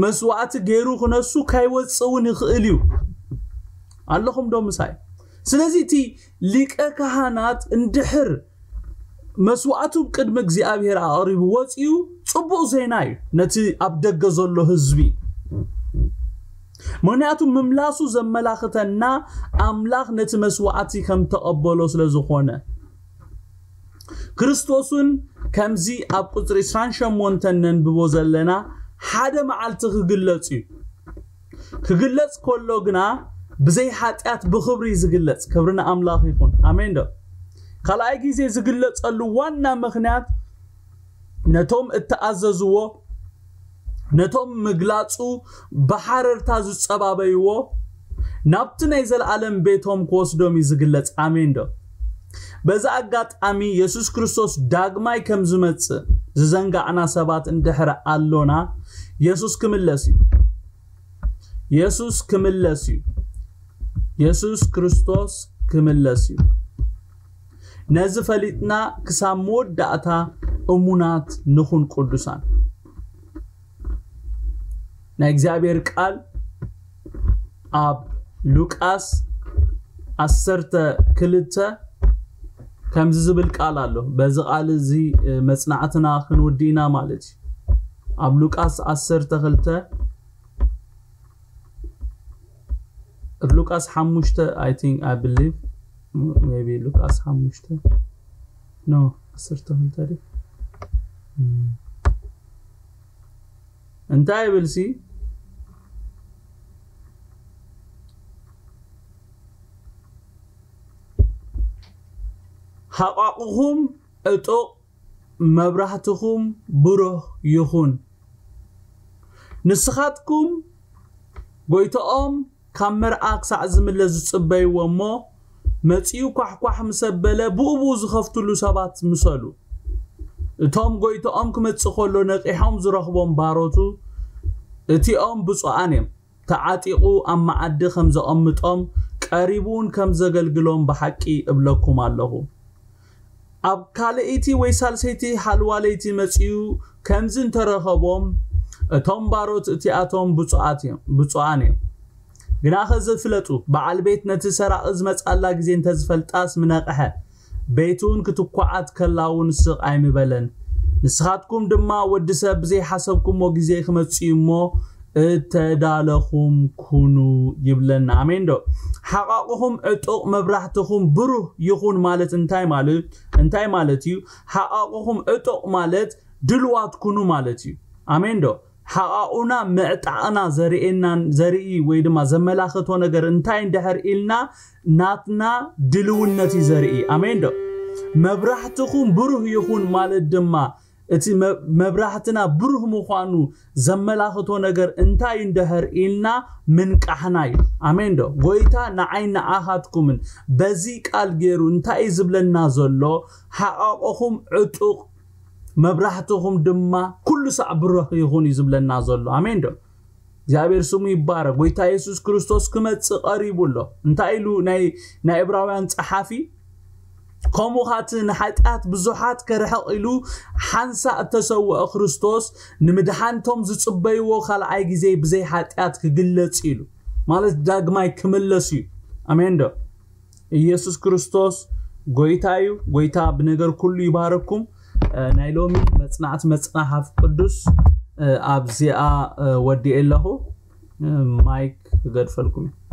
መስዋዕቲ ገይሩ ክነሱ ካይወጽእ እውን ይኽእል እዩ። ኣለኹም ዶ ምሳይ? ስለዚ እቲ ሊቀ ካህናት እንድሕር መስዋዕቱ ቅድሚ እግዚኣብሔር ኣቕሪቡ ወጺኡ፣ ጽቡቕ ዜና እዩ ነቲ ኣብ ደገ ዘሎ ህዝቢ። ምኽንያቱ ምምላሱ ዘመላኽተና ኣምላኽ ነቲ መስዋዕቲ ከም ተቐበሎ ስለ ዝኾነ። ክርስቶስ እውን ከምዚ ኣብ ቁጽሪ ዕስራን ሸሞንተን ነንብቦ ዘለና ሓደ መዓልቲ ክግለጽ እዩ። ክግለጽ ከሎ ግና ብዘይ ሓጢኣት ብኽብሪ እዩ ዝግለጽ። ክብሪ ንኣምላኽ ይኹን። ኣሜን ዶ? ካልኣይ ግዜ ዝግለጸሉ ዋና ምኽንያት ነቶም እተኣዘዝዎ፣ ነቶም ምግላጹ ብሓረርታ ዝጸባበይዎ፣ ናብቲ ናይ ዘለኣለም ቤቶም ክወስዶም እዩ ዝግለጽ። ኣሜን ዶ? በዚ ኣጋጣሚ የሱስ ክርስቶስ ዳግማይ ከም ዝመጽእ ዝዘንጋዕና ሰባት እንድሕር ኣሎና፣ የሱስ ክምለስ እዩ። የሱስ ክምለስ እዩ። የሱስ ክርስቶስ ክምለስ እዩ። ነዚ ፈሊጥና ክሳብ መወዳእታ እሙናት ንኹን ቅዱሳን። ናይ እግዚኣብሔር ቃል ኣብ ሉቃስ ዓሰርተ ክልተ ከምዚ ዝብል ቃል ኣሎ። በዚ ቃል እዚ መጽናዕትና ክንውድእ ኢና ማለት እዩ። ኣብ ሉቃስ ዓሰርተ ክልተ፣ ኣብ ሉቃስ ሓሙሽተ፣ I think, I believe, maybe ሉቃስ ሓሙሽተ፣ no, ዓሰርተ ክልተ ድዩ? እንታይ ይብል ሲ? ሓቓቕኹም ዕጡቕ፣ መብራህትኹም ብሩህ ይኹን። ንስኻትኩም ጎይቶኦም ካብ መርዓ ክሳዕ ዝምለስ ዝጽበይዎ እሞ፣ መጺኡ ኳሕኳሕ ምስ ኣበለ ብኡ ብኡ ዝኸፍትሉ ሰባት ምሰሉ። እቶም ጎይቶኦም ክመጽእ ከሎ ነቒሖም ዝረኽቦም ባሮቱ፣ እቲኦም ብፁዓን እዮም። ተዓጢቑ ኣብ መዓዲ ከም ዘቐምጦም፣ ቀሪቡ እውን ከም ዘገልግሎም ብሓቂ እብለኩም ኣለኹ። ኣብ ካልኣይቲ ወይ ሳልሰይቲ ሃልዋ ለይቲ መጺኡ ከምዚ እንተረኸቦም፣ እቶም ባሮት እቲኣቶም ብፁዓት እዮም፣ ብፁዓን እዮም። ግናኸ ዝፍለጡ፣ በዓል ቤት ነቲ ሰራቒ ዝመጽኣላ ግዜ እንተዝፈልጣስ ምነቕሐ፣ ቤት እውን ክትኳዓት ከላ እውን ስቕ ኣይምበለን። ንስኻትኩም ድማ ወዲ ሰብ ብዘይሓሰብኩሞ ግዜ ክመጽእ እዩ እሞ እተዳለኹም ኩኑ ይብለና። ኣሜን ዶ? ሓቓቕኹም ዕጡቕ፣ መብራህትኹም ብሩህ ይኹን ማለት እንታይ ማለት፣ እንታይ ማለት እዩ? ሓቓቕኹም ዕጡቕ ማለት ድልዋት ኩኑ ማለት እዩ። ኣሜን ዶ? ሓቓቑና ምዕጣቕና ዘርእየና፣ ዘርኢ ወይ ድማ ዘመላኽቶ ነገር እንታይ እንድሕር ኢልና፣ ናትና ድልውነት እዩ ዘርኢ። ኣሜን ዶ? መብራህትኹም ብሩህ ይኹን ማለት ድማ እቲ መ-፣ መብራህትና ብሩህ ምዃኑ ዘመላኽቶ ነገር እንታይ እንድሕር ኢልና፣ ምንቃሕና እዩ። ኣሜን ዶ? ጎይታ ንዓይ ንዓኻትኩምን በዚ ቃል ገይሩ እንታይ እዩ ዝብለና ዘሎ? ሓቓቕኹም ዕጡቕ፣ መብራህትኹም ድማ ኩሉ ሳዕ ብሩህ ይኹን እዩ ዝብለና ዘሎ። ኣሜን ዶ? እግዚኣብሔር ስሙ ይባረክ። ጎይታ የሱስ ክርስቶስ ክመጽእ ቀሪቡ ኣሎ። እንታይ ኢሉ ናይ፣ ናይ ዕብራውያን ጸሓፊ? ከምኡ ኻቲ ንሓጢኣት ብዙሓት ከርሕቕ ኢሉ ሓንሳእ እተሰውአ ክርስቶስ ንምድሓንቶም ዝጽበይዎ ካልኣይ ግዜ ብዘይ ሓጢኣት ክግለጽ ኢሉ፣ ማለት ዳግማይ ክምለስ እዩ። ኣሜን ዶ? ኢየሱስ ክርስቶስ ጎይታ እዩ። ጎይታ ብነገር ኩሉ ይባረኩም። እ፣ ናይ ሎሚ መጽናዕቲ መጽሓፍ ቅዱስ፣ እ፣ ኣብዚኣ፣ እ፣ ወዲኤ ኣለኹ። እ፣ ማይክ ክገድፈልኩም እዩ።